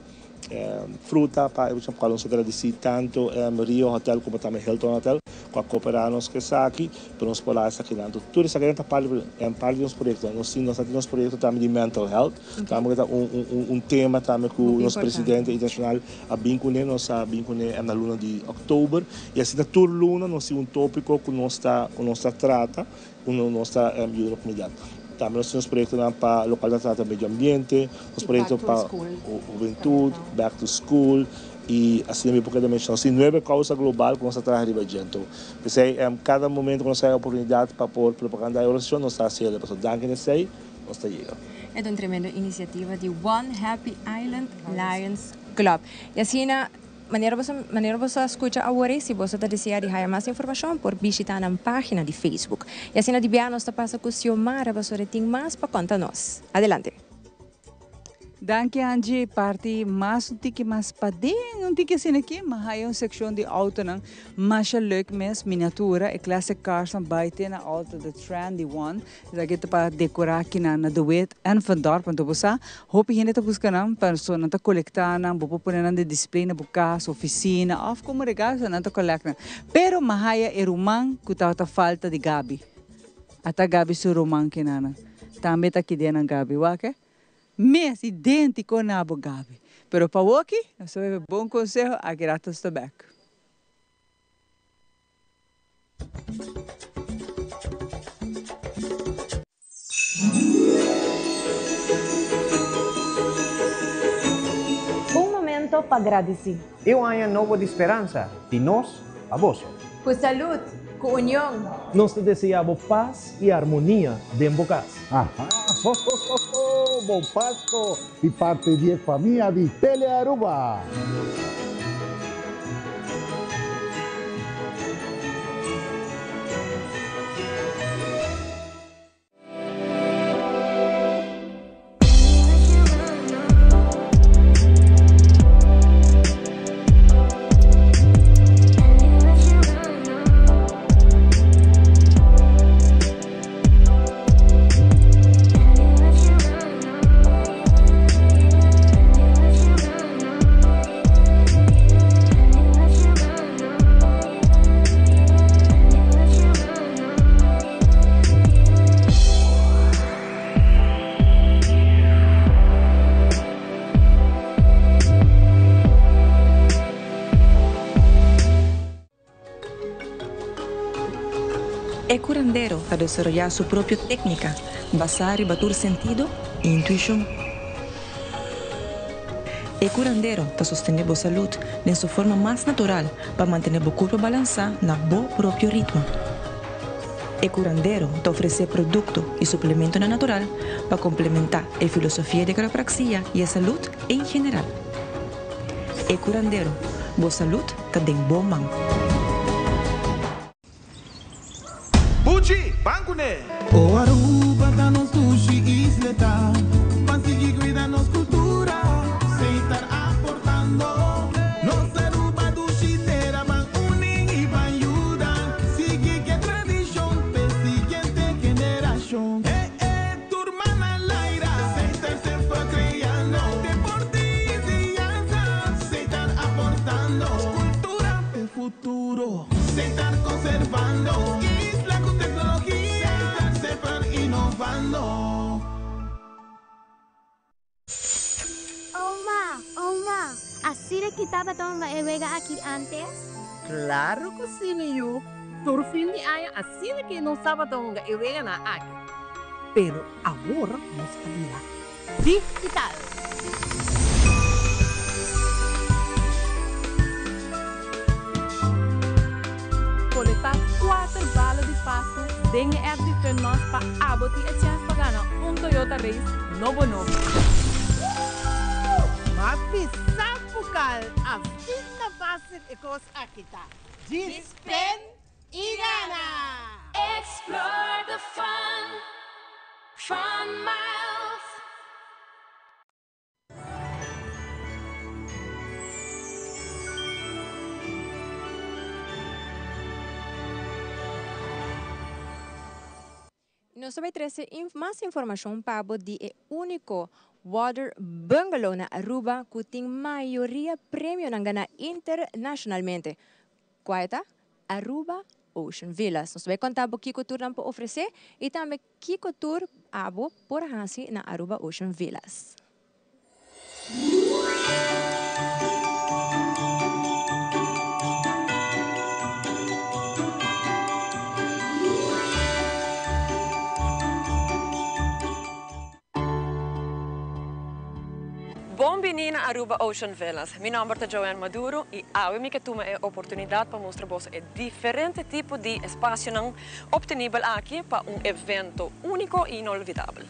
Fruta pa e cual nos ta gradeci tanto Rio Hotel como tambe Hilton Hotel cu a coopera nos cu esaki pa nos por laga esakinan. Entonces tur esakinan ta parti parti di nos proyecto. Nos tin nos ta tin nos proyecto tambe di mental health tambe cu ta un tema tambe cu nos presidente internacional a bin cune. Nos a bin cune na luna di october y asina tur luna nos tin un topico cu nos ta cu nos ta trata. Unda nos ta yuda nos comunidad. Tambe nos tin nos proyectonan pa locual ta trata medio ambiente, nos proyecto pa hubentud, back to school y asina mi por keda menciona. Nos tin nuebe causa global cu nos ta traha riba dje. Anto p'esey cada momento cu nos haya oportunidad pa por propaganda e organisacion nos ta haciel. Pasobra danki na esey nos ta yega. E ta un tremendo iniciativa di One Happy Island Lions Club. Y asina Manera boso manera boso a skucha awor ei, si boso ta desea di haya mas informashon por bishita nan pagina di Facebook. I asina di bia nos ta pasa ku Xiomara pasobra e tin mas pa konta nos. Adelante. Danki Angie, parti mas un tiki mas paden, un tiki asina aki, ma haya un seccion di autonan masha leuk mes, miniatura, e classic cars nan bay te na auto, the trendy one. Esaki ta pa decorá kinan na De Wit en Van Dorp. Anto bo sa, hopi hende ta busca nan, pasobra nan ta colecta nan, bo por pone nan den display na bo cas, oficina of como regalo, so nan ta collect nan. Pero m'a haya e ruman cu tabata falta di Gaby. Ata Gaby su ruman kinanan. Tambe ta kide nan Gaby. Wak e? Mes identico na bo Gaby. Pero pa woki, nos ta bebe bon conseho, aki rato nos ta bek. Un momento pa gradisí. E un aña nobo di speransa di nos pa boso. Ku salud, ku union. Nos ta deseá bo pas i armonia den bo kas. Aha, ho ho ho ho, bon Pasco di parti di e famia di Telearuba! E curandero ta desaroyá su propio técnica basá riba tur sentido i intuishon. E curandero ta sostené bo salud den su forma mas natural pa mantené bo curpa balansá na bo propio ritmo. E curandero ta ofresé producto i suplementonan natural pa complementá e filosofia di quiropraxia i e salud en general. E curandero, bo salud ta den bo man. Buchi, ban kuné! O Aruba ta nos dushi isleta, ban sigui cuida nos cultura, Setar aportando. Nos Aruba dushi tera, ban uni y ban yuda, sigui ke tradicion p'e siguiente generacion. E e tur man al aire, Setar semper creando, deporte y enseñanza, Setar aportando, cultura p'e futuro. Setar conservando, isla cu tecnologia, Setar semper innovando. Oma, oma, asina ki tabata hunga e wega aki antes? Claro cu si, mi yu. Tur fin di aña asina ki nos tabata hunga e weganan aki. Pero awor nos a bira digital. Kolektá kuater bala di Pasku den e app di Fun Nos pa abo tin e chèns pa gana un Toyota Race nobo nobo. M'a bisa Bukal asina fácil e kos aki ta. Djis pen i gana! Explore the fun, Fun Miles. Nos ta bay trece mas informacion pa bo di e unico water bungalow na Aruba cu tin mayoria premionan gana internacionalmente. Cua e ta? Aruba Ocean Villas. Nos ta bay conta bo kico tur nan por ofrece y tambe Kiko tur abo por hasi na Aruba Ocean Villas? Bon bini na Aruba Ocean Villas. Mi nomber ta Joanne Maduro y awe mi ke tuma e oportunidad pa mustra boso e diferente tipo di espacionan obtenibel aki pa un evento unico y inolvidabel.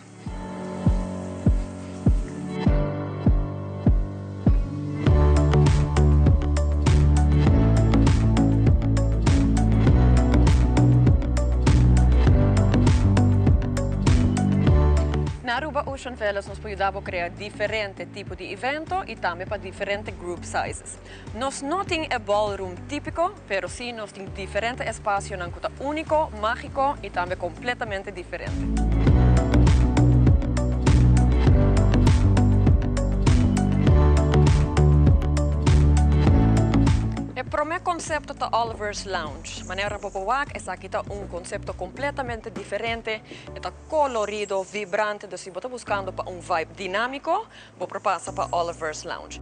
Na Aruba Ocean Villas nos por yuda bo crea diferente tipo di evento y tambe pa diferente group sizes. Nos no tin e ballroom típico, pero sí nos tin diferente espacionan cu ta único, mágico y tambe completamente diferente. E prome concepto ta Oliver's Lounge. Manera bo por wak, esaki ta un concepto completamente diferente. E ta colorido, vibrante, dus si bo ta buscando pa un vibe dinámico, Bo por pasa pa Oliver's Lounge.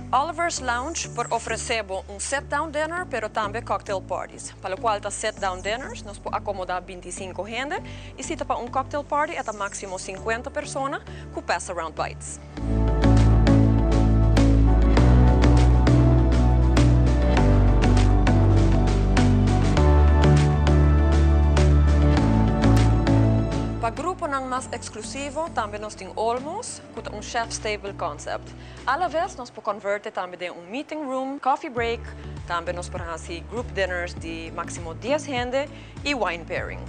Oliver's Lounge por ofrece bo un sit-down dinner pero tambe cocktail parties. Pa locual ta sit down dinners, nos por acomoda binticinco hende y si ta pa un cocktail party e ta maximo cincuenta persona cu pass around bites. Pa gruponan mas exclusivo tambe nos tin Olmos cu ta un chef's table concept. Alaves nos por converte tambe den un meeting room, coffee break, tambe nos por haci group dinners di maximo dies hende y wine pairing.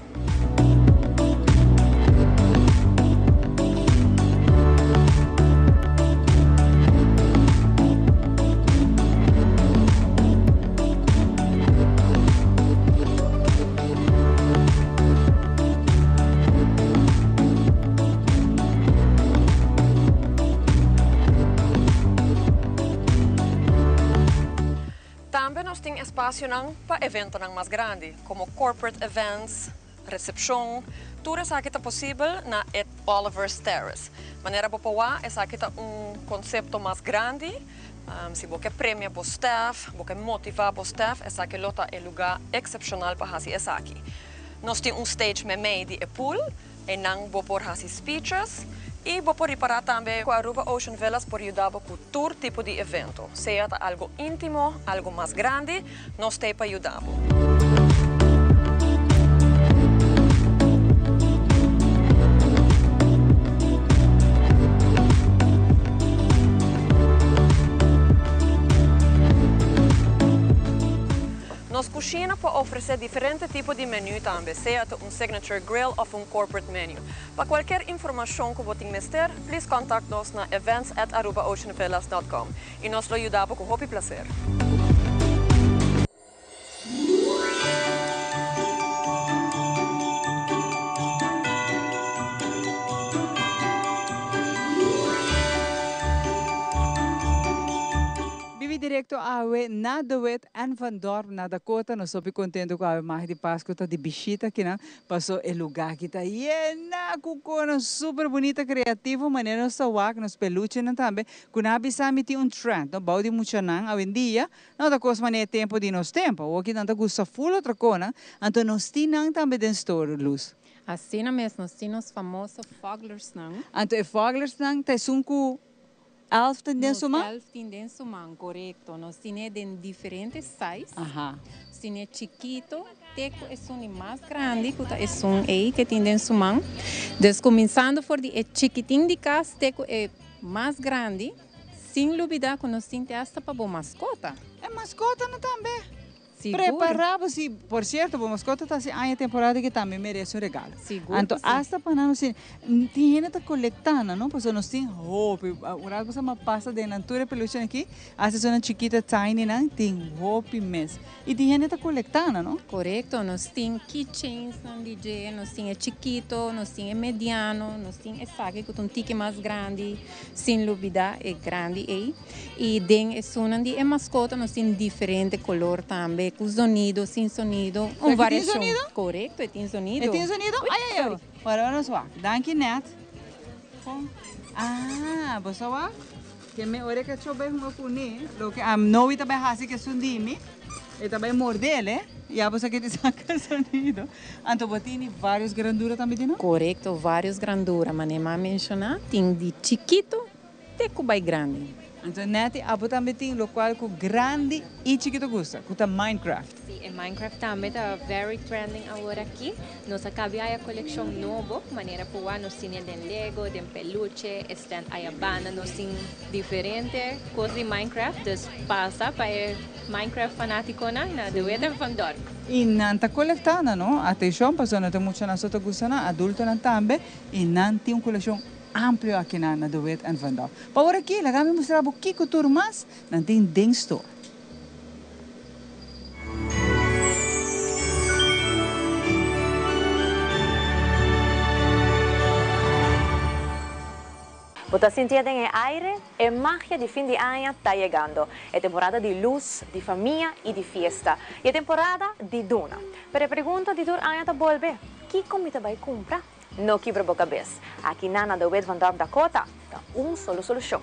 Tambe nos tin espacionan pa eventonan mas grandi, como corporate events, recepcion. Tur esaki ta posibel na e Oliver's Terrace. Manera bo por wak, esaki ta un concepto mas grandi. Si bo ke premia bo staff, bo ke motiva bo staff, esaki lo ta e luga excepcional pa haci esaki. Nos tin un stage memey di e pool. Einan bo por hasi speeches y bo por ripara tambe cu Aruba Ocean Villas por yuda bo cu tur tipo di evento, sea ta algo intimo, algo mas grandi, nos t'ey pa yuda bo. Nos cushina por ofrece diferente tipo di menu tambe, sea ta un signature grill of un corporate menu. Pa cualkier informacion cu bo tin mester, please contact nos na events at arubaoceanvillas dot com y nos lo yuda bo cu hopi placer. Bibi. directo awe na De Wit en Van Dorp na Dakota. Nos hopi contento cu awe Magia di Pasco ta di bishita akinan. Paso e lugar aki ta yena cu conan super bunita, creativo, manera nos ta wak nos peluchenan tambe. Cu nan a bisa mi tin un trend, no, bou di muchanan awendia, no ta cos manera e tempo di nos tempo. Awoki nan ta gusta full otro conan, anto nos tin nan tambe den store, Luz. Asina mes, nos tin nos famoso foglersnan. Anto e foglersnan ta esun cu Elf tin den su man? Nos elf tin den su man, korekto. Nos tin'é den diferente size. Nos tin'é chikito te ku esun di mas grandi ku ta esun ei ke tin den su man. Dus kuminsando for di e chikitin di kas te ku e mas grandi, sin lubidá ku nos tin te asta pa bo maskota. E maskotanan tambe? Sigur. Prepara bo si, por cierto bo mascota ta haci aña temporada ki tambe merece un regalo. Sigur Anto cu si. hasta pa nan nos tin, tin hende ta colecta nan no, pasobra nos tin hopi, un rato bo sa pasa den nan tur e peluchenan aki, hasta esunnan chikito tiny nan tin hopi mes. Y tin hende ta colecta nan no. Corecto, nos tin keychains nan di dje, nos tin e chikito, nos tin e mediano, nos tin esaki cu ta un tiki mas grandi, sin lubida e grandi ey. Y den esunnan di e mascota nos tin diferente color tambe, cu zonido, sin zonido, un Esaki tin variacion. zonido? Corecto, e tin zonido. E tin zonido? Uy, Ay, ay, ay. sorry. Ora nos wak. Danki, Net. Con? Ah, bo sa wak? Ke me ora ke cho bay hunga cune, loke a Noe ta bay haci ke esun di mi, e ta bay mordel, eh. Ya bo sa ke ti saca zonido. Anto bo tini varios grandura tambe di no? Corecto, varios grandura, manera mi a menciona, tin di chikito Te ku bai grandi. Anto Netty abo tambe tin lokual ku grandi i chikito gusta, ku ta Minecraft. Si, e Minecraft tambe ta very trending awor aki. Nos a kabia haya kolekshon nobo, manera por wak nos tin e den Lego, den peluche, e stand aya banda, nos tin diferente kos di Minecraft, dus pasa pa e Minecraft fanatikonan na De Wit en Van Dorp. I nan ta kolektá nan, no? Atenshon, pasobra no ta muchanan so ta gusta nan, adultonan tambe, i nan tin un kolekshon Amplio akinan na De Wit en Van Dorp. Pa ora aki laga mi mustra bo kiko tur mas nan tin den store. Bo ta sintié den e aire? E magia di fin di aña ta yegando. E temporada di lus, di famia i di fiesta. I e temporada di duna. Pero e pregunta di tur aña ta bolbe, Kiko mi ta bai kumpra? No kibra bo kabes. Aki na na De Wit van Dorp Dakota ta un solo solushon.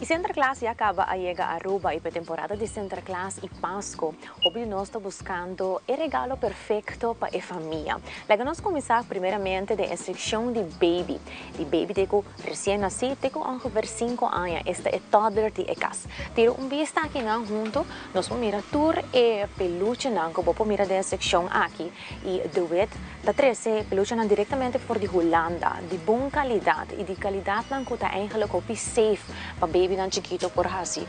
I Sinterklaas ya kaba a yega Aruba i pa e temporada di Sinterklaas i Pasco hopi di nos ta buskando e regalo perfekto pa e famia. Laga nos kuminsá primeramente den e sekshon di baby. Di baby te ku resien nasí te ku ongeveer sinku aña, esta e toddler di e kas. Tira un bista akinan huntu, nos por mira tur e peluchenan ku bo por mira den e sekshon aki. I De Wit ta trese peluchenan direktamente for di Hulanda, di bon kalidat i di kalidatnan ku ta eigenlik hopi safe pa babynan chikito por hasi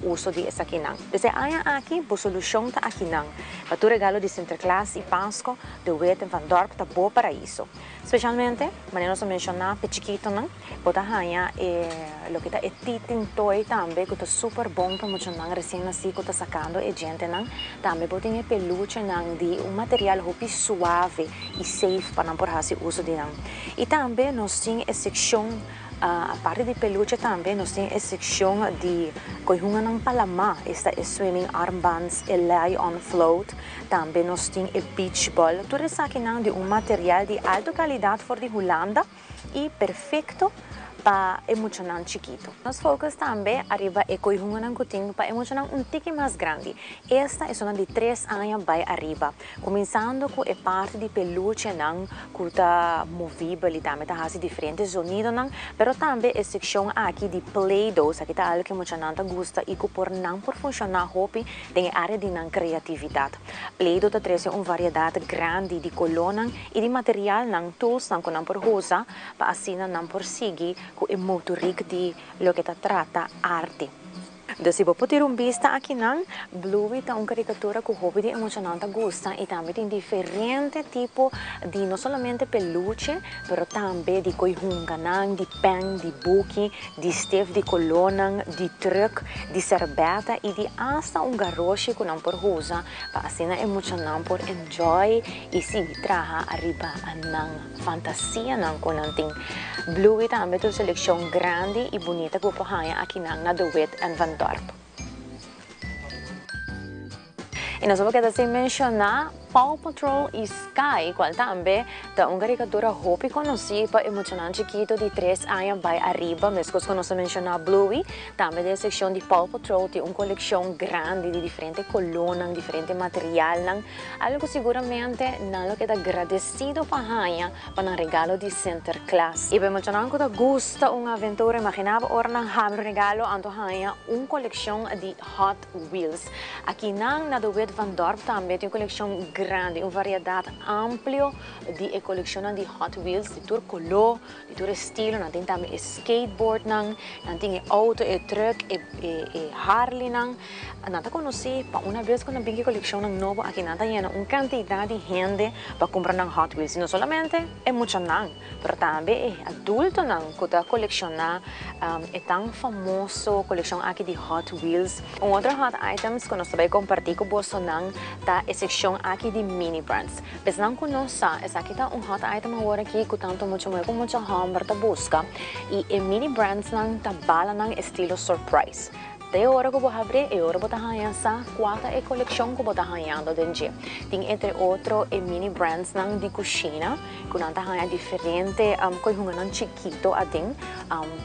uso di esakinan. Desde e aña aki bo solushon ta akinan. Pa tur regalo di Sinterklaas i Pasko, De Wit en Van Dorp ta bo paraiso. Spesialmente, manera nos a menshoná, p'e chikitonan bo ta haña e loke ta e teething toy tambe ku ta super bon pa muchanan resien nasí ku ta sakando e djentenan. Tambe bo tin e peluchenan di un material hopi suave i safe pa nan por hasi uso di nan. I tambe nos tin e sekshon aparte di peluche tambe nos tin e sekshon di koihunganan pa lamá, esta e swimming armbands, e lie on float. Tambe nos tin e beach ball. Tur esakinan di un material di alto calidad for di Hulanda y perfecto pa e muchanan chikito. Nos focus tambe ariba e coihunganan cu tin pa e muchanan un tiki mas grandi. Esta esunnan di tres aña bay ariba. Cuminsando cu e parti di peluchenan cu ta movibel y tambe ta haci diferente zonidonan, pero tambe e seccion aki di play-doh, esaki ta algo cu e muchanan ta gusta y cu por nan por funciona hopi Den e área di nan kreatividat, Play-Doh ta trese un variedat grandi di kolónan i di materialnan, toolsnan ku nan por usa pa asina nan por sigui ku e motorik di loke ta trata arte. Dus si bo por tira un bista akinan, Bluey ta un karikatura ku hopi di e muchanan ta gusta i tambe tin diferente tipo di no solamente peluche, pero tambe di koi hunganan, di pèn, di buki, di stef di kolónan, di trùk, di serbèta i di asta un garoshi ku nan por usa pa asina e muchanan por enjoy i sigui traha ariba nan fantasianan ku nan tin. Bluey tambe ta un selekshon grandi i bunita ku bo por haña akinan na De Wit en Van Dorp. Y nos keda sin menciona Paw Patrol y Sky, cual tambe ta un caricatura hopi conoci pa e muchanan chikito di 3 aña bay ariba, mescos cu nos a menciona Bluey, tambe den seccion di Paw Patrol tin un coleccion grandi di diferente colornan, diferente materialnan, algo cu siguramente nan lo keda agradecido pa haya pa nan regalo di Sinterklaas. Y pa e muchanan cu ta gusta un aventura, imagina bo ora nan habri un regalo anto haya un coleccion di Hot Wheels. Aki nan na De Wit van Dorp tambe tin un coleccion grandi, un variedad amplio di e coleccionnan di Hot Wheels, di tur color, di tur estilo. Nan tin tambe e skateboardnan, nan tin e auto, e truck, e e Harleynan. Nan ta conoci pa una bes cu nan bin cu e coleccionnan nobo aki nan ta yena un cantidad di hende pa cumpra nan Hot Wheels. Y no solamente e muchanan, pero tambe e adultonan cu ta colecciona e tan famoso coleccion aki di Hot Wheels. Un otro hot items cu nos ta bay comparti cu bosonan ta e seccion aki di mini brands. Pesnan cu no sa, esaki ta un hot item awor aki cu tanto mucha muher como mucha homber ta busca y e mini brandsnan ta balanan estilo surprise. Te ora cu bo habri, e ora bo ta haya sa cua ta e coleccion cu bo ta hayando den dje. Tin entre otro e mini brandsnan di cushina cu nan ta haya diferente coyhunganan chikito aden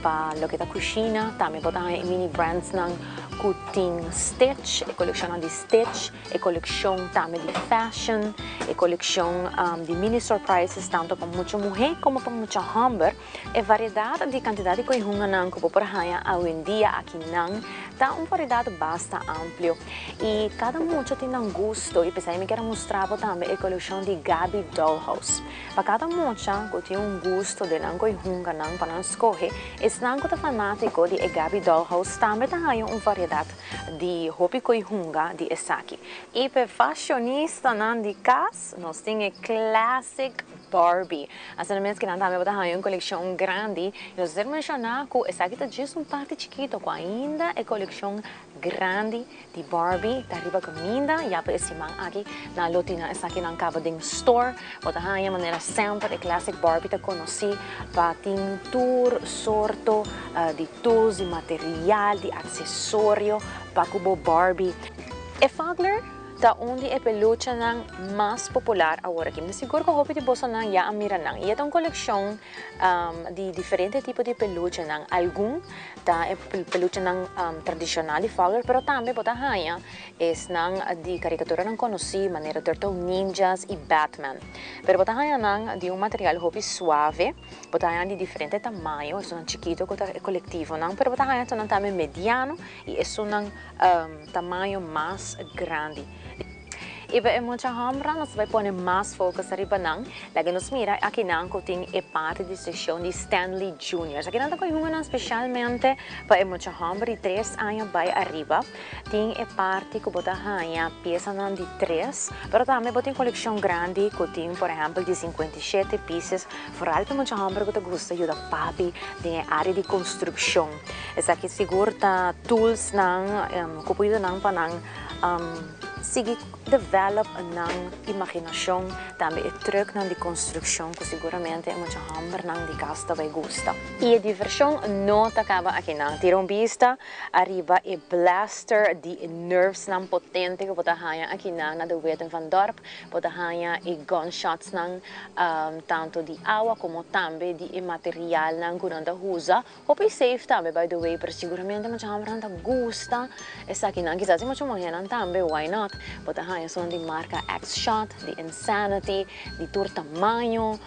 pa loke ta cushina. Tambe bo ta haya e mini brandsnan cu tin Stitch, e coleccionnan di Stitch, e coleccion tambe di fashion, e coleccion di mini surprises tanto pa mucha muhe como pa mucha homber. E variedat di kantidat di koihunganan ku bo por haña awendia akinan ta un variedat basta amplio i kada mucha tin nan gusto i p'esei mi kier a mustra bo tambe e kolekshon di Gaby Dollhouse. Pa kada mucha ku tin un gusto den nan koihunganan pa nan skohe, esnan ku ta fanátiko di e Gaby Dollhouse tambe ta haña un variedat di hopi koihunga di esaki. I p'e fashionistanan di kas nos tin e classic Barbie. Asina mes kinan tambe bo ta haña un kolekshon grandi. I nos a ser menshoná ku esaki ta djis un parti chikito ku ainda e kolekshon grandi di Barbie ta riba kaminda. Ya pa e siman aki nan lo tina esakinan kaba den store. Bo ta haña manera semper e classic Barbie ta konosí pa tin tur sorto di tools, di material, di aksesorio pa ku bo Barbie. E Fugler ta un di e peluchenan mas popular awor aki. Mi ta sigur ku hopi di bosonan ya a mira nan. I e ta un kolekshon di diferente tipo di peluchenan. Algun ta e peluchenan tradishonal di Fugler, pero tambe bo ta haña esnan di karikaturanan konosí manera Turtle Ninjas i Batman. Pero bo ta haña nan di un material hopi suave, bo ta haña di diferente tamaño, esunnan chikito ku ta e kolektivonan, pero bo ta haña esunnan tambe mediano i esunnan tamaño mas grandi. I pa e mucha hòmbernan nos ta bai pone mas focus ariba nan. Laga nos mira akinan ku tin e parti di sekshon di Stanley Juniors. Akinan ta kohe hunganan spesialmente pa e mucha hòmber di tres aña bai ariba. Tin e parti ku bo ta haña piesanan di tres, pero tambe bo tin kolekshon grandi ku tin por ehèmpel di 57 pieces, foral pa e mucha hòmber ku ta gusta yuda papi den e área di konstrukshon. Esaki sigur ta toolsnan ku por yuda nan pa nan sigui develop nan imaginashon, tambe e trucknan di konstrukshon ku siguramente e mucha hòmbernan di kas ta bai gusta. I e divershon no ta kaba akinan. Tira un bista ariba e blaster di e nerfsnan potente ku bo ta haña akinan na De Wit en Van Dorp. Bo ta haña e gunshotsnan tantu di awa komo tambe di e materialnan ku nan ta usa. Hopi safe tambe by the way, pero siguramente mucha hombernan ta gusta esakinan, kisas e mucha muhernan tambe, why not? Bo ta haña esun di marca X-Shot, di Insanity, di tur tamaño,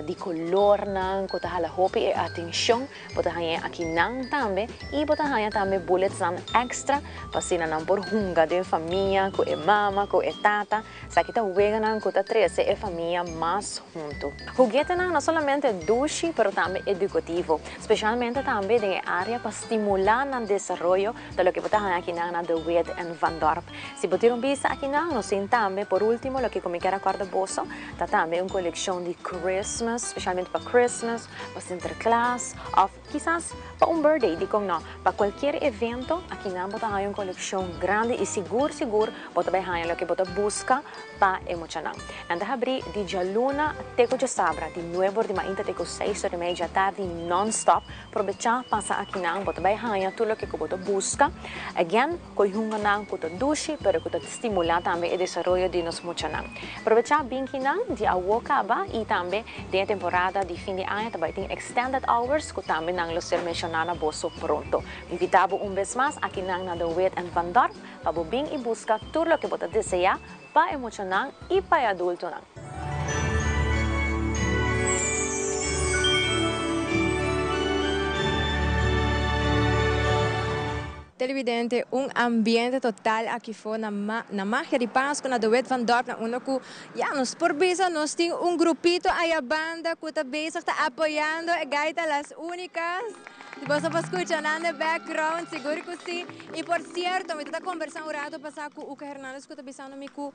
di colornan cu ta hala hopi e atencion, bo ta haña e akinan tambe y bo ta haña tambe bulletsnan extra pa asina nan por hunga den famia cu e mama, cu e tata. Esaki ta weganan cu ta trece e famia mas hunto. Huguetenan no solamente dushi pero tambe educativo, specialmente tambe den e area pa stimula nan desaroyo ta loke bo ta haña akinan na De Wit en Van Dorp. Si bo tira un bista akinan nos tin tambe por ultimo loke cu mi kier a corda boso ta tambe un coleccion di Christmas, specialmente pa Christmas, pa Sinterklaas of Kisas pa un birthday, dikon no? Pa kualkier evento, akinan bo ta haña un kolekshon grandi i sigur sigur bo ta bai haña loke bo ta buska pa e muchanan. Nan ta habrí di djaluna te ku djasabra, di nuebe or di mainta te ku seis or i media djatardi nònstòp. Probechá pasa akinan, bo ta bai haña tur loke ku bo ta buska. Again, koe hunganan ku ta dushi pero ku ta. stimula tambe e desaroyo di nos muchanan. Probecha bin kinan di awo caba y tambe den e temporada di fin di aña ta bay tin extended hours cu tambe nan lo ser menciona na boso pronto. Invita bo un bes mas akinan na De Wit en Van Dorp pa bo bin y busca tur loke bo ta desea pa e muchanan y pa e adultonan. Televidente, un ambiente total aki for na na Magia di Pasco na De Wit van Dorp na unda cu ya nos por bisa nos tin un grupito aya banda cu ta bezig ta apoyando e gaita Las Unicas. Boso por scucha nan den background, sigur cu si. Y por cierto, mi ta ta conversa un rato pasa cu Uka Hernandez cu ta bisando mi cu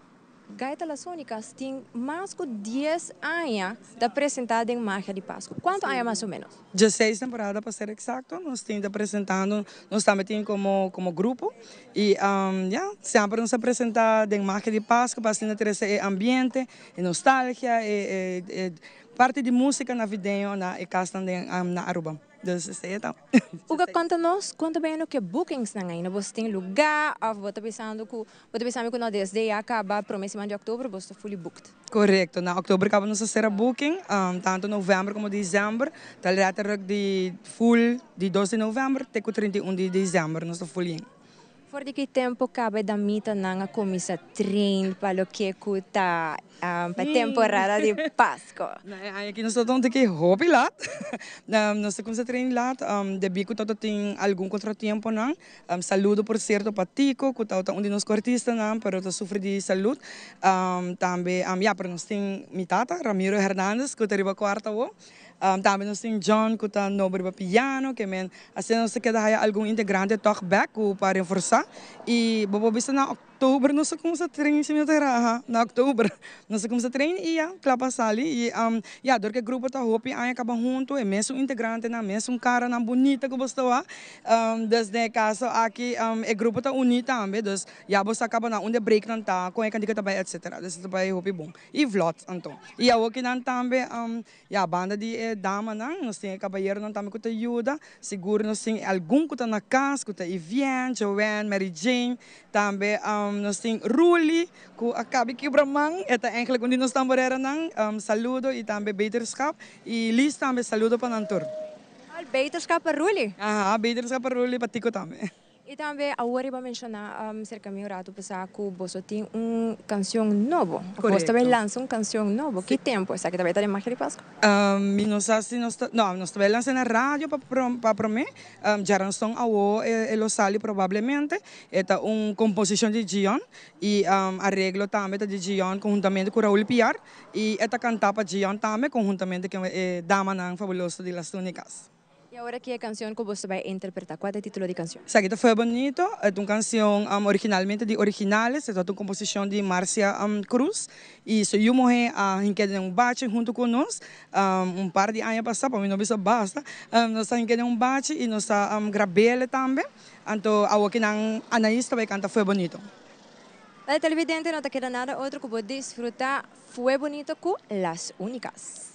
Gaita Las Unicas tin mas cu dies aña ta presenta den Magia di Pascu. Cuanto aña mas o menos? Dieseis temporada pa ser exacto. Nos tin ta presentando, nos tambe tin como como grupo y ya, semper nos ta presenta den Magia di Pascu pa asina trece e ambiente, e nostalgia, e e parti di musica navideño na e casnan den na Aruba. Dus esei e ta. Uga konta nos kon ta bayendo ku e bookingsnan ainda? Boso tin lugá òf bo ta bisando ku bo ta bisa mi ku no desde ya kaba prome siman di òktober boso ta fully booked? Korekto, na òktober kaba nos a sera booking, tantu novèmber komo desèmber ta lèterlijk di full di dos di novèmber te ku 31 di desèmber nos ta full yen. For di ki tempu kaba e damitanan a kuminsá train pa loke ku ta pa e temporada di Pasko? Na e aña aki nos tabata un tiki hopi lat. Nos ta kuminsá train lat debí ku tabata tin algun kontratiemponan. Saludo por sierto pa Tico ku tabata un di nos koartistanan pero ta sufri di salud. Tambe ya pero nos tin mi tata Ramiro Hernandez ku ta riba kuarta awo. Tambe nos tin John ku ta nobo riba piano, ke men asina nos ta keda haya algun integrante tòg bèk ku pa reforsá. I bo por bisa na òktober nos a kuminsá train si mi no ta erá, aha, na òktober nos a kuminsá train i ya kla pa sali. I ya dor ku e grupo ta hopi aña kaba huntu, e mesun integrantenan, mesun karanan bunita ku bo sta wak. Dus den e kaso aki e grupo ta uní tambe, dus ya bo sa kaba na unda e breaknan ta, kon e kantika ta bai etsetera. Dus e ta bai hopi bon i vlòt anto. I awokinan tambe Ya, banda di e damanan, nos tin e kabayeronan tambe ku ta yuda. Sigur nos tin algun ku ta na kas, ku ta Yvienne, Joanne, Mary Jane. Tambe nos tin Ruly, ku a kabi kibra man. E ta eigenlijk un di nos tamboreranan. Saludo i tambe beterschap. I Liz tambe, saludo pa nan tur. Al beterschap pa Ruly? Aha, beterschap pa Ruly, pa Tico tambe. I tambe awor riba menshoná serka mi un ratu pasá ku boso tin un kansion nobo. Of boso ta bai lansa un kansion nobo. Ki tempu esaki ta bai ta den Magia di Pasku? Mi no sa si nos ta, no, nos ta bai lansa na radio pa pa promé. Djaranson awo e lo sali probablemente. E ta un komposishon di Gion i areglo tambe ta di Gion konhuntamente ku Raul Piar. I e ta kantá pa Gion tambe konhuntamente ku e damanan fabuloso di Las Tunicas. I awor aki e kansion ku boso bai interpretá. Kua ta e título di kansion? Esaki ta Fue Bonito. E ta un kansion originalmente di Originales. E ta un komposishon di Marcia Cruz. I su yu muhé a hink'é den un bachi huntu ku nos un par di aña pasá, pa mi no bisa basta. Nos a hink'é den un bachi i nos a grab'é tambe. Anto awor ki nan Anaís ta bai kanta Fue Bonito. Wèl televidente, no ta keda nada otro ku bo disfrutá Fue Bonito ku Las Únicas.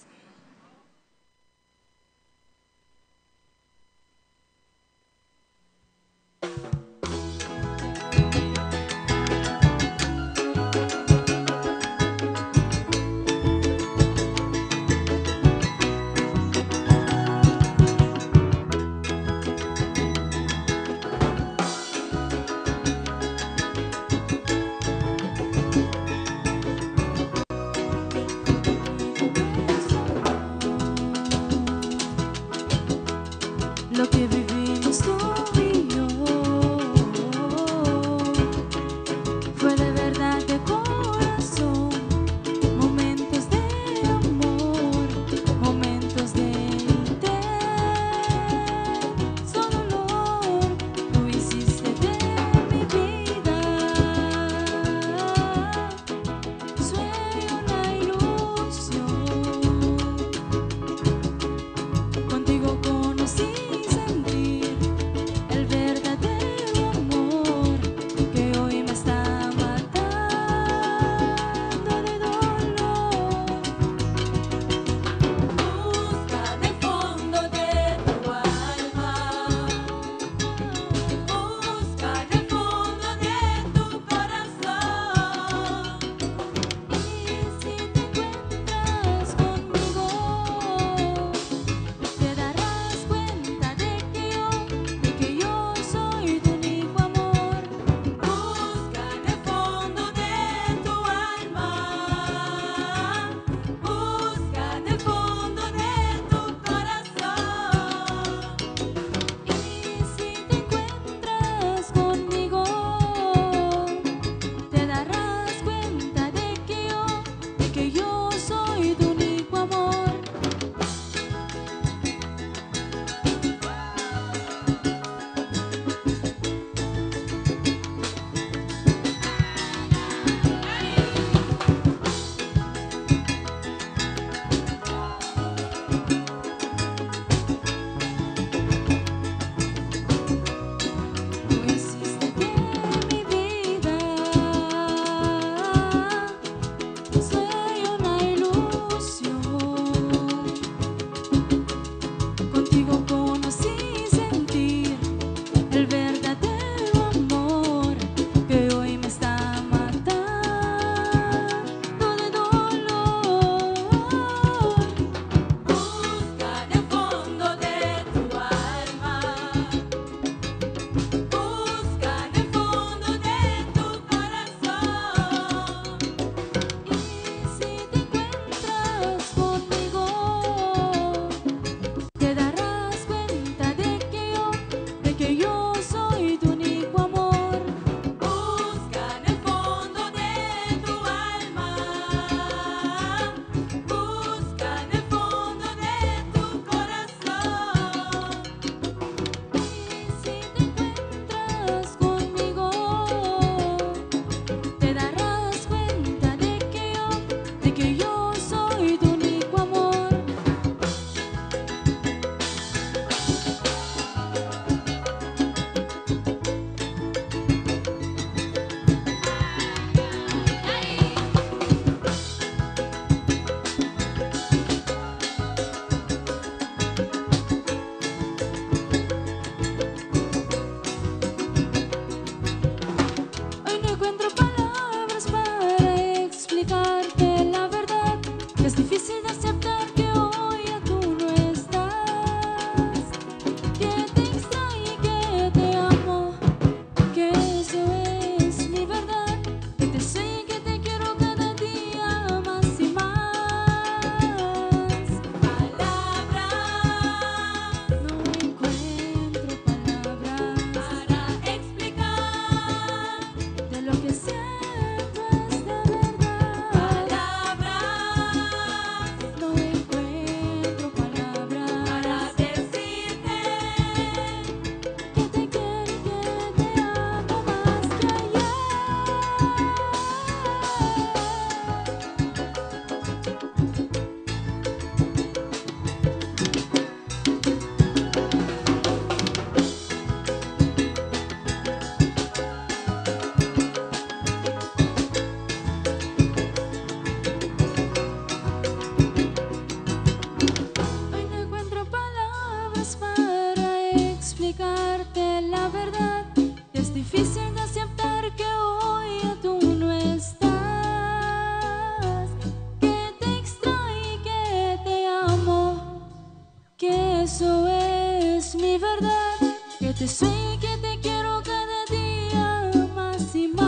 Yo sé que te quiero cada dia mas y mas.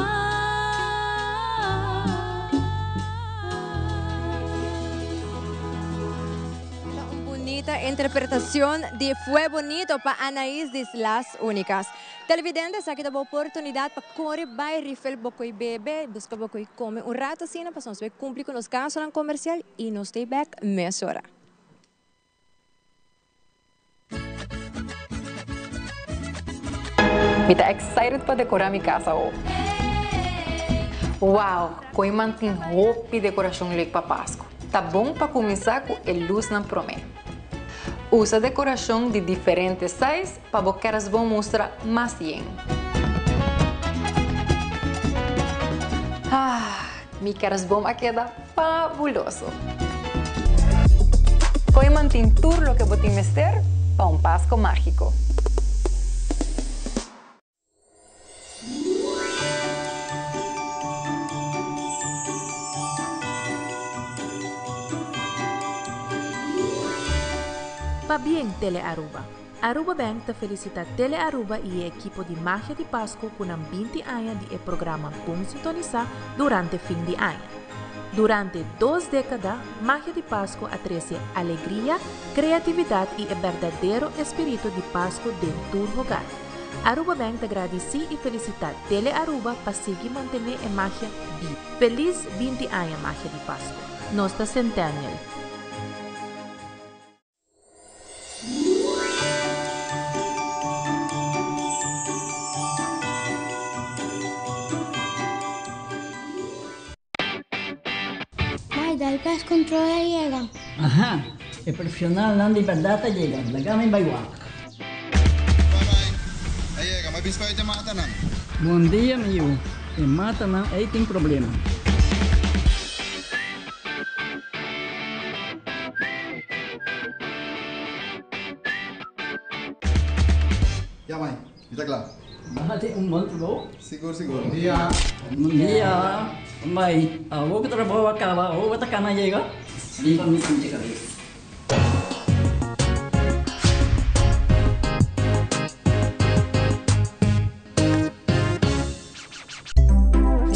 Un bunita interpretacion di Fue Bonito pa Anaís di Las Únicas. Televidente, esaki ta bo oportunidad pa core bay refill bo coy bebe, busca bo coy come un rato asina pasobra nos bay cumpli cu nos gastonan comercial y nos ta bek mesora. Mi ta excited pa decora mi cas awo. Wow, Kooiman tin hopi decoracion leuk pa Pascu. Ta bon pa cuminsa cu e luznan prome. Usa decoracion di diferente size pa bo kerstboom mustra mas yen. Ah, mi kerstboom a keda fabuloso! Kooiman tin tur loke bo tin mester pa un Pasco magico. Pabien Tele Aruba! Aruba Bank ta felicita Tele Aruba y e ekipo di Magia di Pasco cu nan 20 aña di e programa Bon Sintonisa durante fin di aña. Durante dos decada, Magia di Pasco a trece alegria, creatividad y e berdadero espirito di Pasco den tur hogar. Aruba Bank ta gradisí i felisitá Tele Aruba pa sigui mantené e magia bibu. Felis 20 aña Magia di Pasco! Nos ta Centennial. Mai, dal pest control a yega. Aha, e profesionalnan di berdad a yega, laga mi bai wak. A yega, mi a bisa e matanan. Bon dia mi yu, e matanan ei tin problema. Ya mai, mi ta kla. Nan tin un bon trabou. Sigur sigur. Bon dia. Bon dia. Mai, awor ku trabou a kaba, awor bo ta kana yega? Riba mi sinti kabes.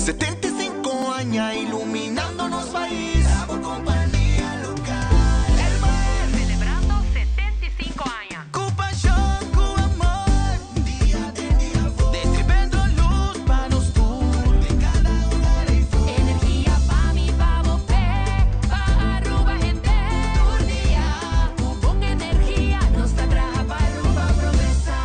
75 aña iluminando nos pais. Bo compania local. Elmar. Celebrando 75 aña. Cu pasion, cu amor. Dia den dia for. Distribuyendo luz pa nos tur. Den cada hogar ey for. Energia pa mi, pa bo, p'e, pa Aruba hende. Tur dia, cu bon energia, nos ta traha pa Aruba progresa.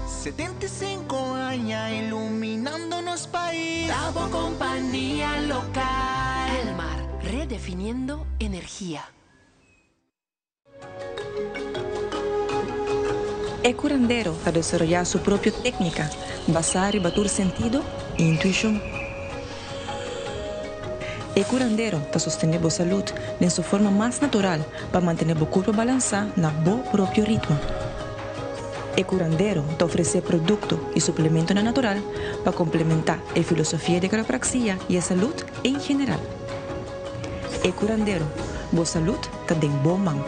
75 aña iluminando nos pais. Ta bo compania local. Elmar, redefiniendo energia. E curandero ta desaroyá su propio técnica basá riba tur sentido i intuishon. E curandero ta sostené bo salud den su forma mas natural pa mantené bo curpa balansá na bo propio ritmo. E curandero ta ofresé producto i suplementonan natural pa complementá e filosofia di quiropraxia i e salud en general. E curandero, bo salud ta den bo man.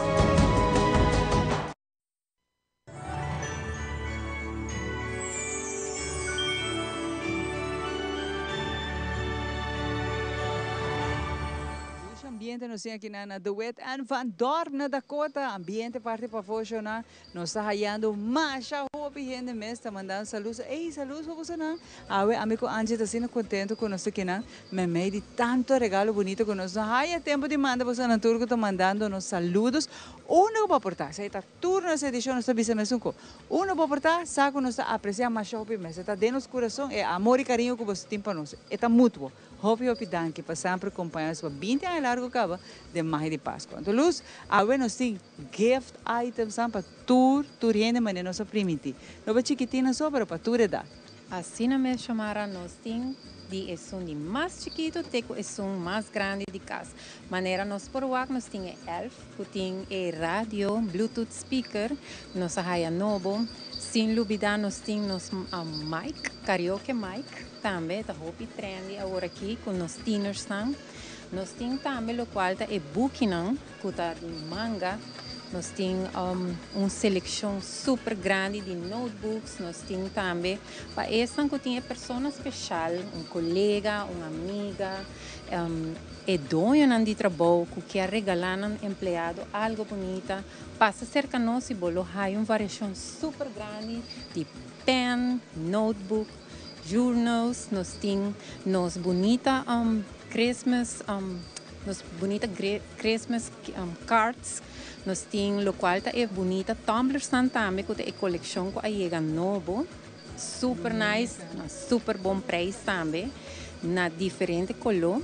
Dushi ambiente nos tin aki na De Wet en Van Dorp na Dakota. Ambiente parti pafó shona. Nos ta hayando masha hopi hende mes ta mandando saludos. Ey, saludos pa bosonan. Awe ami cu Angie ta asina contento cu nos ta kinan memey di tanto regalo bunito cu nos no haya tempo di manda bosonan tur cu ta mandando nos saludos. Uno cu bo por ta, esey ta tur nos edicion nos ta bisa mesun cu. Uno bo por ta, sa cu nos ta aprecia masha hopi mes. E ta den nos curason e amor y cariño cu boso tin pa nos. E ta mutuo. Hopi hopi danki pa semper compaña nos pa binti aña largo caba den Magia di Pascua. Anto Luz, awe nos tin gift items nan pa tur tur hende manera nos a primiti. No pa chikitinnan so pero pa tur edad. Asina mes Xiomara nos tin di esun di mas chikito te cu esun mas grandi di cas. Manera nos por wak nos tin e elf cu tin e radio, bluetooth speaker, nos a haya nobo. Sin lubida nos tin nos mic, karaoke mic tambe ta hopi trendy awor aki cu nos tienersnan. Nos tin tambe locual ta e bukinan cu ta di manga. Nos tin un seleccion super grandi di notebooks, nos tin tambe pa esnan cu tin e persona special, un colega, un amiga, e doñonan di trabou cu kier regala nan empleado algo bunita, pasa cerca nos y bo lo haya un variacion super grandi di pen, notebook, journals, nos tin nos bunita Christmas, nos bunita Christmas cards, nos tin locual ta e bunita tumblersnan tambe cu ta e coleccion cu a yega nobo, super nice, na super bon prijs tambe, na diferente color.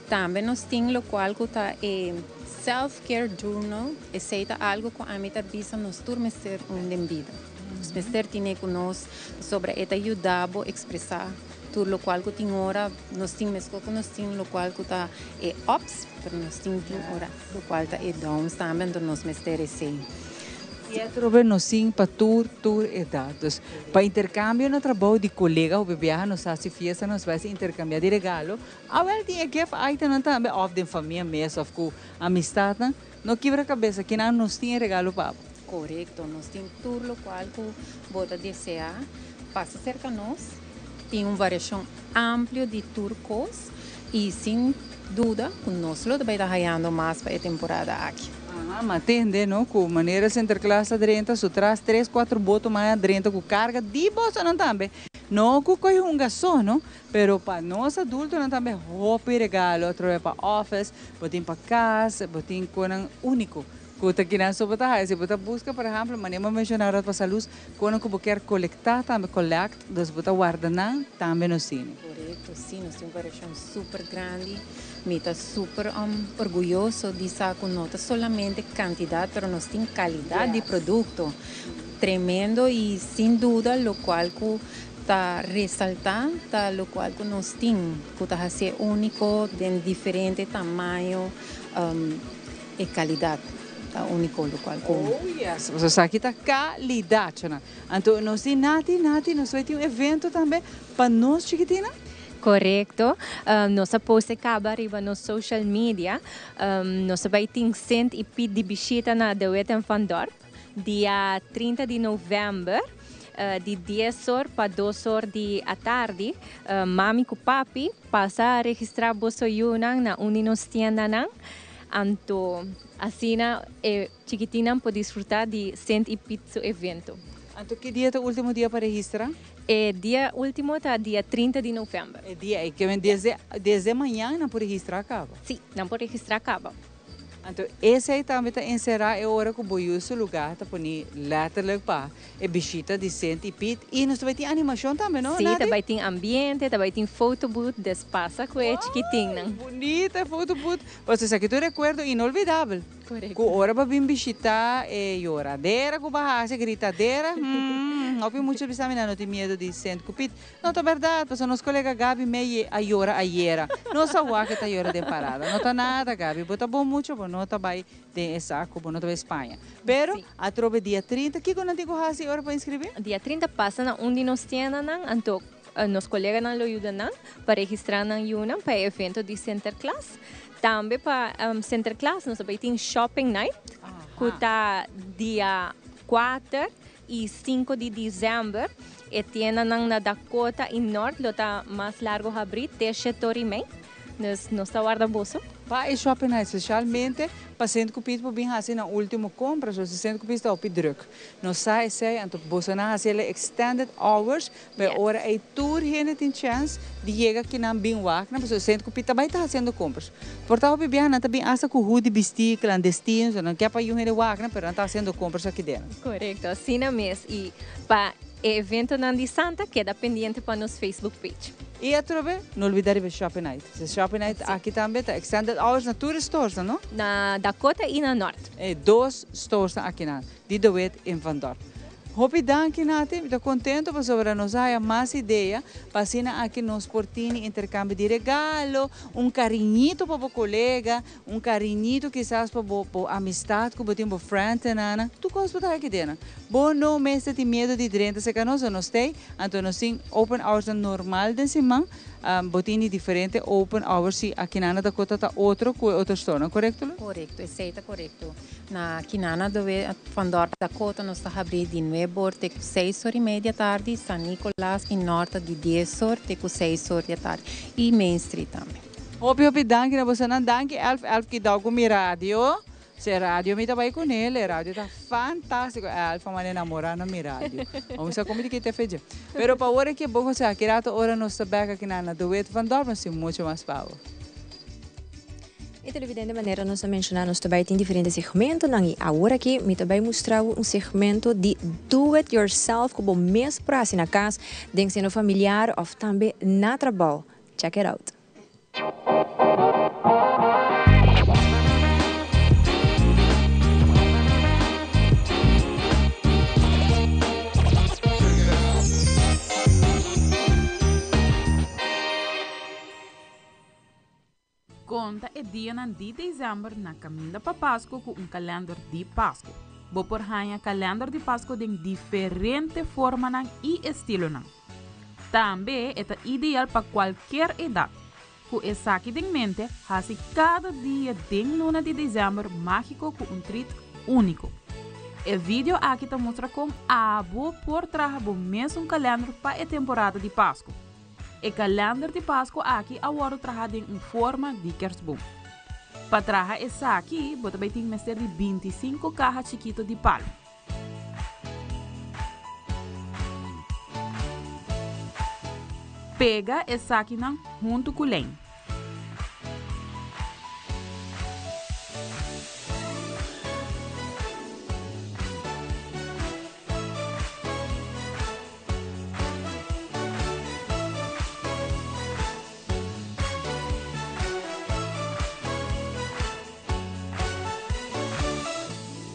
Tambe nos tin locual cu ta e self care journal, esey ta algo cu ami ta bisa nos tur mester un den bida. Nos mester tine cu nos pasobra e ta yuda bo expresa tur locual cu tin ora nos tin mesco cu nos tin locual cu ta e ups pero nos tin tin ora locual ta e downs tambe anto nos mester esey. Y atrobe nos tin pa tur tur edad dus pa intercambio na trabou di colega hopi biaha nos haci fiesta nos bai haci intercambia di regalo awel tin e gift itemnan tambe of den famia mes of cu amistadnan no kibra cabeza kinan nos tin e regalo pa bo. Korekto, nos tin tur lokual ku bo ta deseá. Pasa serka nos, tin un variashon amplio di tur kos i sin duda ku nos lo ta bai ta hayando mas pa e temporada aki. Aha, ma tende no ku manera Sinterklaas ta drenta su tras tres kuatro boto mai a drenta ku karga di bosonan tambe. No ku koe hunga so no, pero pa nos adultonan tambe hopi regalo atrobe pa office, bo tin pa kas, bo tin konan úniko. Ku ta kinan so bo ta haya. Si bo ta buska, por ehèmpel, manera bo menshoná ròt pa lus, kono ku bo kier kolektá tambe, collect, dus bo ta warda nan, tambe nos tini. Korekto, sí, nos tin un variashon super grandi. Mi ta super orguyoso di sa ku no ta solamente kantidat, pero nos tin kalidat di produkto. Tremendo i sin duda lokual ku ta resaltá ta lokual ku nos tin, ku ta hasié úniko den diferente tamaño. E calidad ta unico locual cu. Oh yes, pasobra esaki ta calidad chona. Anto nos di Nati, Nati nos bay tin un evento tambe pa nos chikitina? Corecto, nos a post e caba riba nos social media. Nos a bay tin Sint y Piet di bishita na De Wet en Van Dorp dia 30 di november di dies or pa dos or di atardi. Mami cu papi pasa a registra boso yunan na un di nos tiendanan. Anto asina e chikitinnan por disfruta di Sint y Piet su evento. Anto ki dia ta ultimo dia pa registra? E dia ultimo ta dia 30 di november. E dia ei, ke men desde desde mañan nan por registra kaba? Si, nan por registra kaba. Anto esei tambe ta enserá e ora ku bo yu su lugá ta poni letterlijk pa e bishita di Sint y Piet. Y nos ta bai tin animashon tambe, no, Sí, Nati? ta bai tin ambiente, ta bai tin photobooth, des pasa ku e chikitinnan. Bunita e photobooth. Pasobra esaki ta un rekuerdo inolvidabel. Korekto. Ku ora bo bin bishitá e yoradera ku bo a hasi, gritadera, hmm, hopi mucha bisa mi nan no tin miedu di Sint ku Piet. No ta berdad, pasobra nos colega Gaby mey a yora ayera. Nos a wak e ta yora den parada. No ta nada, Gaby. Bo ta bon mucho, bo no ta bay den e saco, bo no ta bay Spaña. Pero, atrobe dia 30, kico nan tin cu haci ora pa inscribi? Dia 30 pasa na un di nos tiendanan, anto nos coleganan lo yuda nan pa registra nan yunan pa e evento di Sinterklaas. Tambe pa Sinterklaas nos ta bay tin shopping night, cu ta dia 4 y 5 di december. E tiendanan na Dakota y Noord lo ta mas largo habri te shetor y mei. Dus nos ta warda boso. Pa e shopping night specialmente pa Sint Cupid por bin haci nan ultimo compra, so si Sint Cupid ta hopi druk. Nos sa esey, anto boso nan haci el extended hours, pa e ora ey tur hende tin chance di yega kinan bin wak nan, pasobra Sint Cupid ta bay ta haciendo compras. Por ta hopi biaha nan ta bin hasta cu hoodie bisti, clandestino, so nan kier pa yu hende wak nan, pero nan ta haciendo compras aki den. Correcto, asina mes. Y pa e eventonan di Santa keda pendiente pa nos Facebook page. Y atrobe, no olbida riba e shopping night. E shopping night aki tambe ta extended hours na tur e storesnan, no? Na Dakota y na Noord. E dos storesnan akinan, di De Wit en Van Dorp. Hopi danki Nati, mi ta contento pasobra nos a haya mas idea pa asina aki nos por tini intercambio di regalo, un cariñito pa bo colega, un cariñito kisas pa bo bo amistad cu bo tin, bo friendnan, tur cos bo ta haya aki den. Bo no mester tin miedo di drenta cerca nos, nos t'ey, anto nos tin open hoursnan normal den siman. Bo tin di diferente open hours si akinana Dakota ta otro cu e otro storenan, corecto Luz? Corecto, esey ta corecto. Na Kinana Van Dorp Dakota nos ta habri di nuebe or te cu seis or y media tardi, San Nicolas y Noord ta di dies or te cu seis or di atardi y Main Street tambe. Hopi hopi danki na bosonan, danki Elf, Elf kidao cu mi radio. Se radio mi ta bai cu nel, e radio ta fantastico, Elf a manda enamora na mi radio. Amo sa como di ki te fecha. Pero pa ora ki bo sa ki rato ora nos ta bek aki na De Wit van Dorp nos tin mucho mas pa bo. E televidente manera nos a menciona nos ta bai tin diferente segmentonan y awor aki mi ta bai mustra bo un segmento di do it yourself cu bo mes por haci na cas den seno familiar of tambe na trabao. Check it out. Konta e dianan di desèmber na kaminda pa Pasku ku un kalènder di Pasku. Bo por haña kalènder di Pasku den diferente formanan i estilonan. Tambe e ta ideal pa kualkier edat. Ku esaki den mente, hasi kada dia den luna di desèmber mágiko ku un trit úniko. E video aki ta mustra kon abo por traha bo mesun kalènder pa e temporada di Pasku. E kalènder di Pasku aki a wòrdu traha den un forma di kersboom. Pa traha esaki, bo ta bai tin mester di 25 kaha chikito di palu. Pega esakinan huntu ku lèn.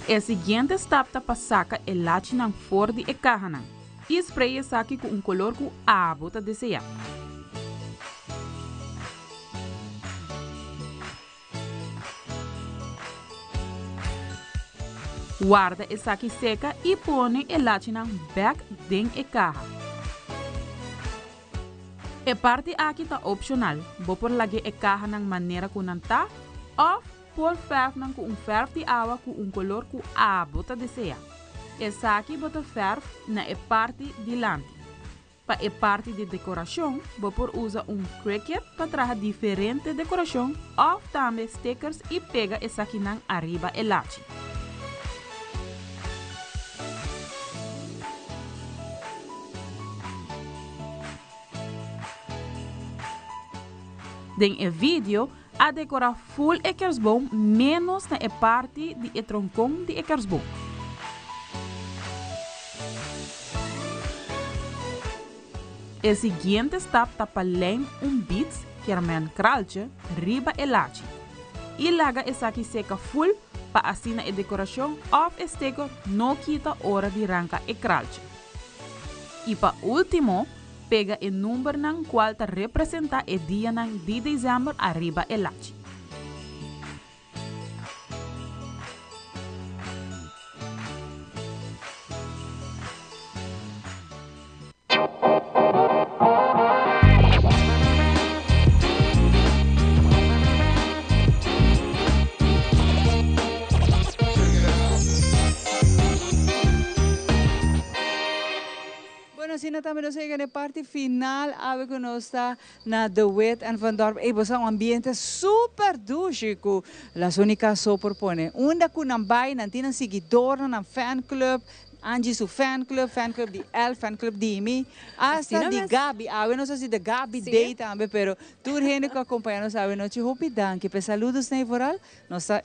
E siguiente stap ta pa saca e lachinan for di e cahanan y spray esaki cu un color cu abo ta desea. Warda esaki seca y pone e lachinan bek den e caha. E parti aki ta opcional, bo por lag'e e cahanan manera cu nan ta of por verf nan cu un verf di awa cu un color cu abo ta desea. Esaki bo ta verf na e parti dilanti. Pa e parti di decoracion bo por usa un Cricut pa traha diferente decoracion of tambe stickers y pega esakinan ariba e lachi. Den e video a dekorá ful e kersboom ménos na e parti di e tronkon di e kersboom. E siguiente stap ta pa lijm un bits, kermen kraltje, riba e lachi. I laga esaki seka ful pa asina e dekorashon òf e steker no kita ora di ranka e kraltje. I pa último, pega e numbernan kual ta representá e dianan di desèmber ariba e lachi. Bueno asina tambe nos a yega na e parti final awe cu nos ta na De Wit en Van Dorp. Ey bo sa un ambiente super dushi cu Las Unicas so por pone. Unda cu nan bay nan tin nan siguidornan, nan fan club, Angie su fan club, fan club di El, fan club di mi, hasta di Gaby. Awe nos a haci de Gaby Day tambe, pero tur hende cu a acompaña nos awe nochi hopi danki p'e saludos n'ey vooral. Nos ta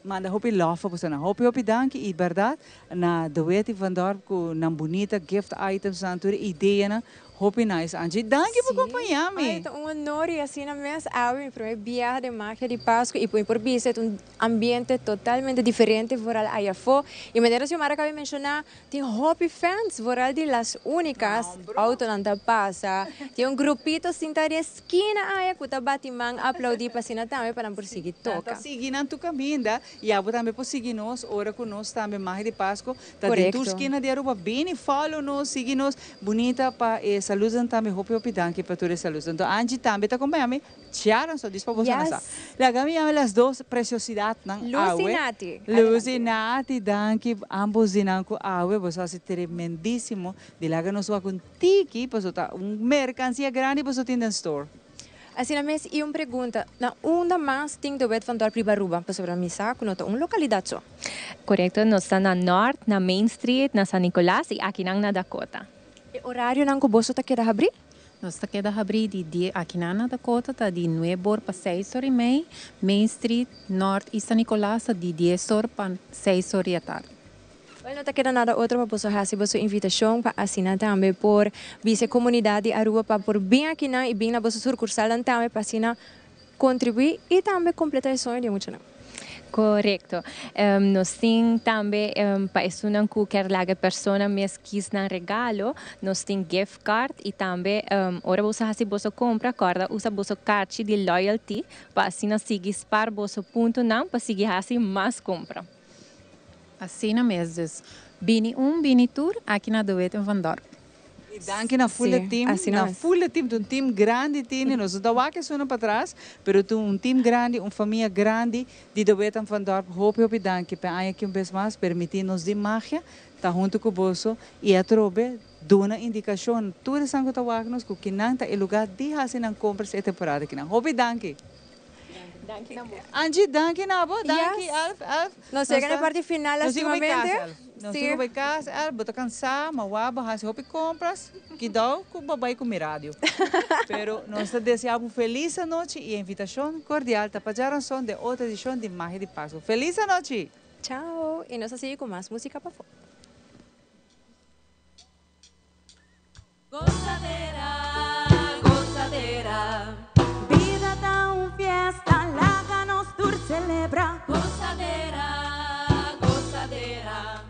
manda hopi love pa boso nan. Hopi hopi danki y berdad na De Wet y Van Dorp cu nan bunita gift items nan, tur e ideanan. Hopi nice Angie. Danki pa compaña mi. Ay, ta un honor y asina mes awe mi primer biaha den Magia di Pasco y por bisa ta un ambiente totalmente diferente vooral aya afo. Y manera Xiomara acaba di menciona tin hopi fans vooral di Las Unicas, autonan ta pasa, tin un grupito sinta den skina aya cu ta bati man aplaudi pa asina tambe pa nan por sigui Nan ta toca. sigui nan tur caminda y abo tambe por sigui nos ora cu nos tambe Magia di Pasco Ta den tur skina di Aruba. Bini follow nos, sigui nos. Bunita pa e saludonan tambe. Hopi hopi danki pa tur e saludonan. Anto Angie tambe ta acompaña mi. Chiara so dis pa boso na sa. Laga mi yama las dos preciosidadnan Lucy awe. Nati. Lucy Nati danki ambos di nan cu awe boso haci tremendisimo di laga nos wak un tiki paso ta un mercancia grandi boso tin den store. Asina mes y un pregunta, na unda mas tin de Wet van Dorp riba Aruba? Pasobra mi sa cu no ta un localidad so. Corecto, nos ta na Noord, na Main Street, na San Nicolas y akinan na Dakota. E orarionan cu boso ta keda habri? Nos ta keda habri di die akinan na Dakota ta di nuebe or pa seis or y mei, Main Street, Noord y San Nicolas ta di dies or pa seis or di atardi. Wel no ta keda nada otro pa boso haci boso invitacion pa asina tambe por bisa e comunidad di Aruba pa por bin akinan y bin na boso surcursalnan tambe pa asina contribui y tambe completa e soño di e muchanan. Corecto. Nos tin tambe pa esunnan cu kier laga e persona mes kies nan regalo, nos tin gift card y tambe ora boso haci boso compra corda usa boso carchi di loyalty pa asina sigui spaar boso puntonan pa sigui haci mas compra. Asina mes dus. Bini un bini tur aki na De Wit en Van Dorp. I danki na full e team, na full e team, ta un team grandi tini, nos no ta wak esunnan patras, pero ta un team grandi, un famia grandi di De Wit en Van Dorp, hopi hopi danki p'e aña aki un bes mas permiti nos di magia ta hunto ku boso i atrobe duna indikashon tur esnan ku ta wak nos ku kinan ta e lugar di hasi nan kompras e temporada kinan. Hopi danki! Danki na bo. Angie, danki na bo. Danki, Elf, Elf. Nos yega na e parti final lastimamente. Nos tin ku bai kas, Elf. Bo ta kansá, ma wak bo hasi hopi kompras. Kidou ku bo bai ku mi radio. Pero nos ta desea bo un felis anochi i e invitashon kordial ta pa djaranson den otro edishon di Magia di Pasku. Felis anochi! Chao! I nos ta sigui ku mas musika pafó. Gozadera, gozadera. Bida ta un fiesta, laga nos tur celebra. Gozadera, gozadera.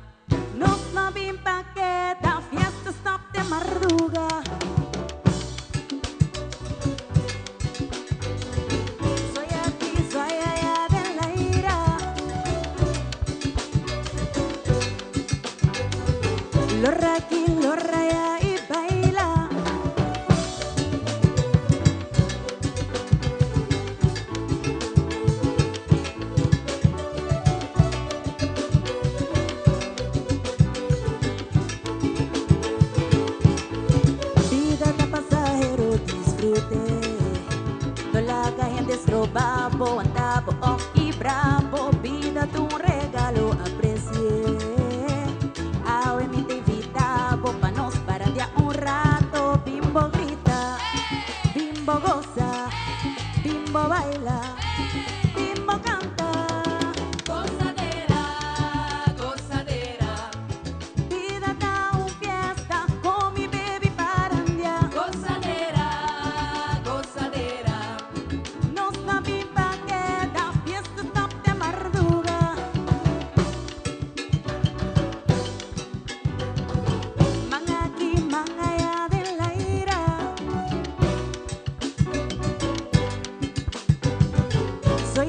Nos no bin pa keda, fiesta stop te marduga. Soy aki, soy aya den laira. Lora aki, lora aya y baila. Bida ta pasahero, disfrute. No laga hende stroba bo, anda bo of kibra bo. Bida ta un regalo, apreci'e. Awe mi ta invita bo pa nos parandia un rato. Bimbo grita, bimbo goza, bimbo baila, bimbo canta. Gozadera, gozadera. Bida ta un fiesta, come baby parandia. Gozadera, gozadera. Nos ta bin pa keda, fiesta stop te marduga. Man aki, man aya den laira. Soy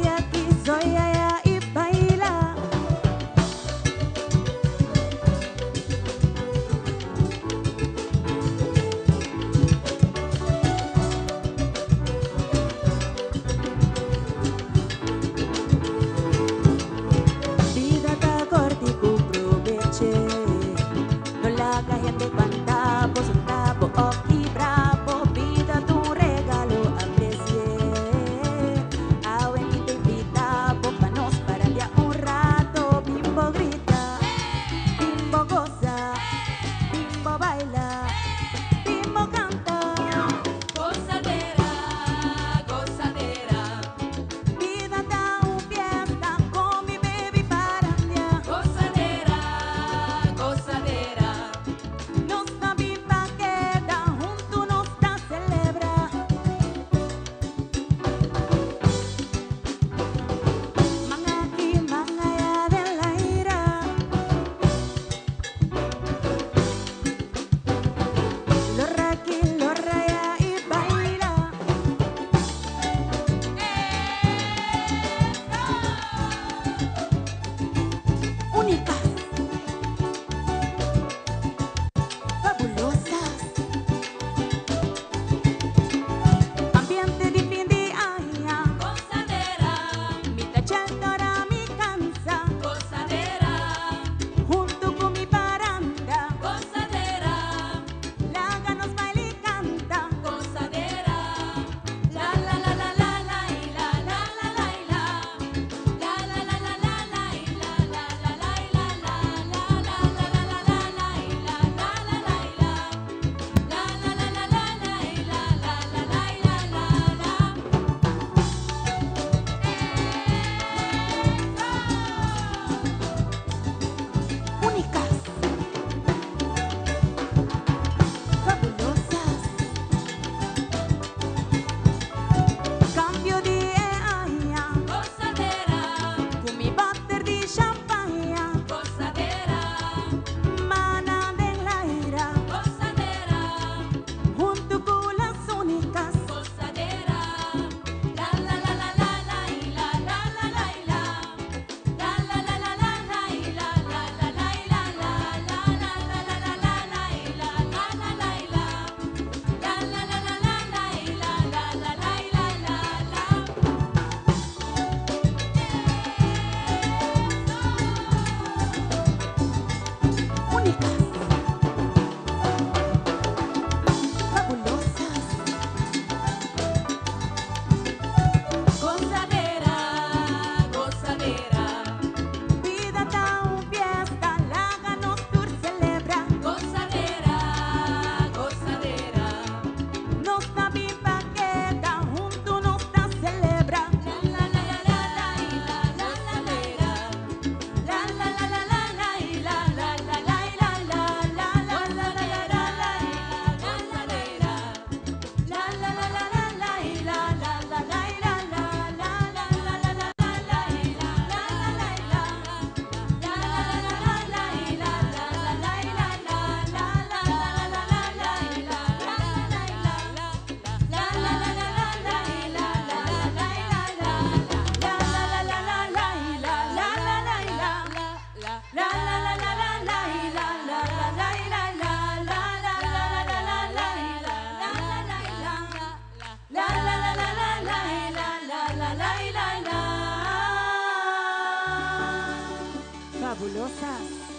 Fabulosas.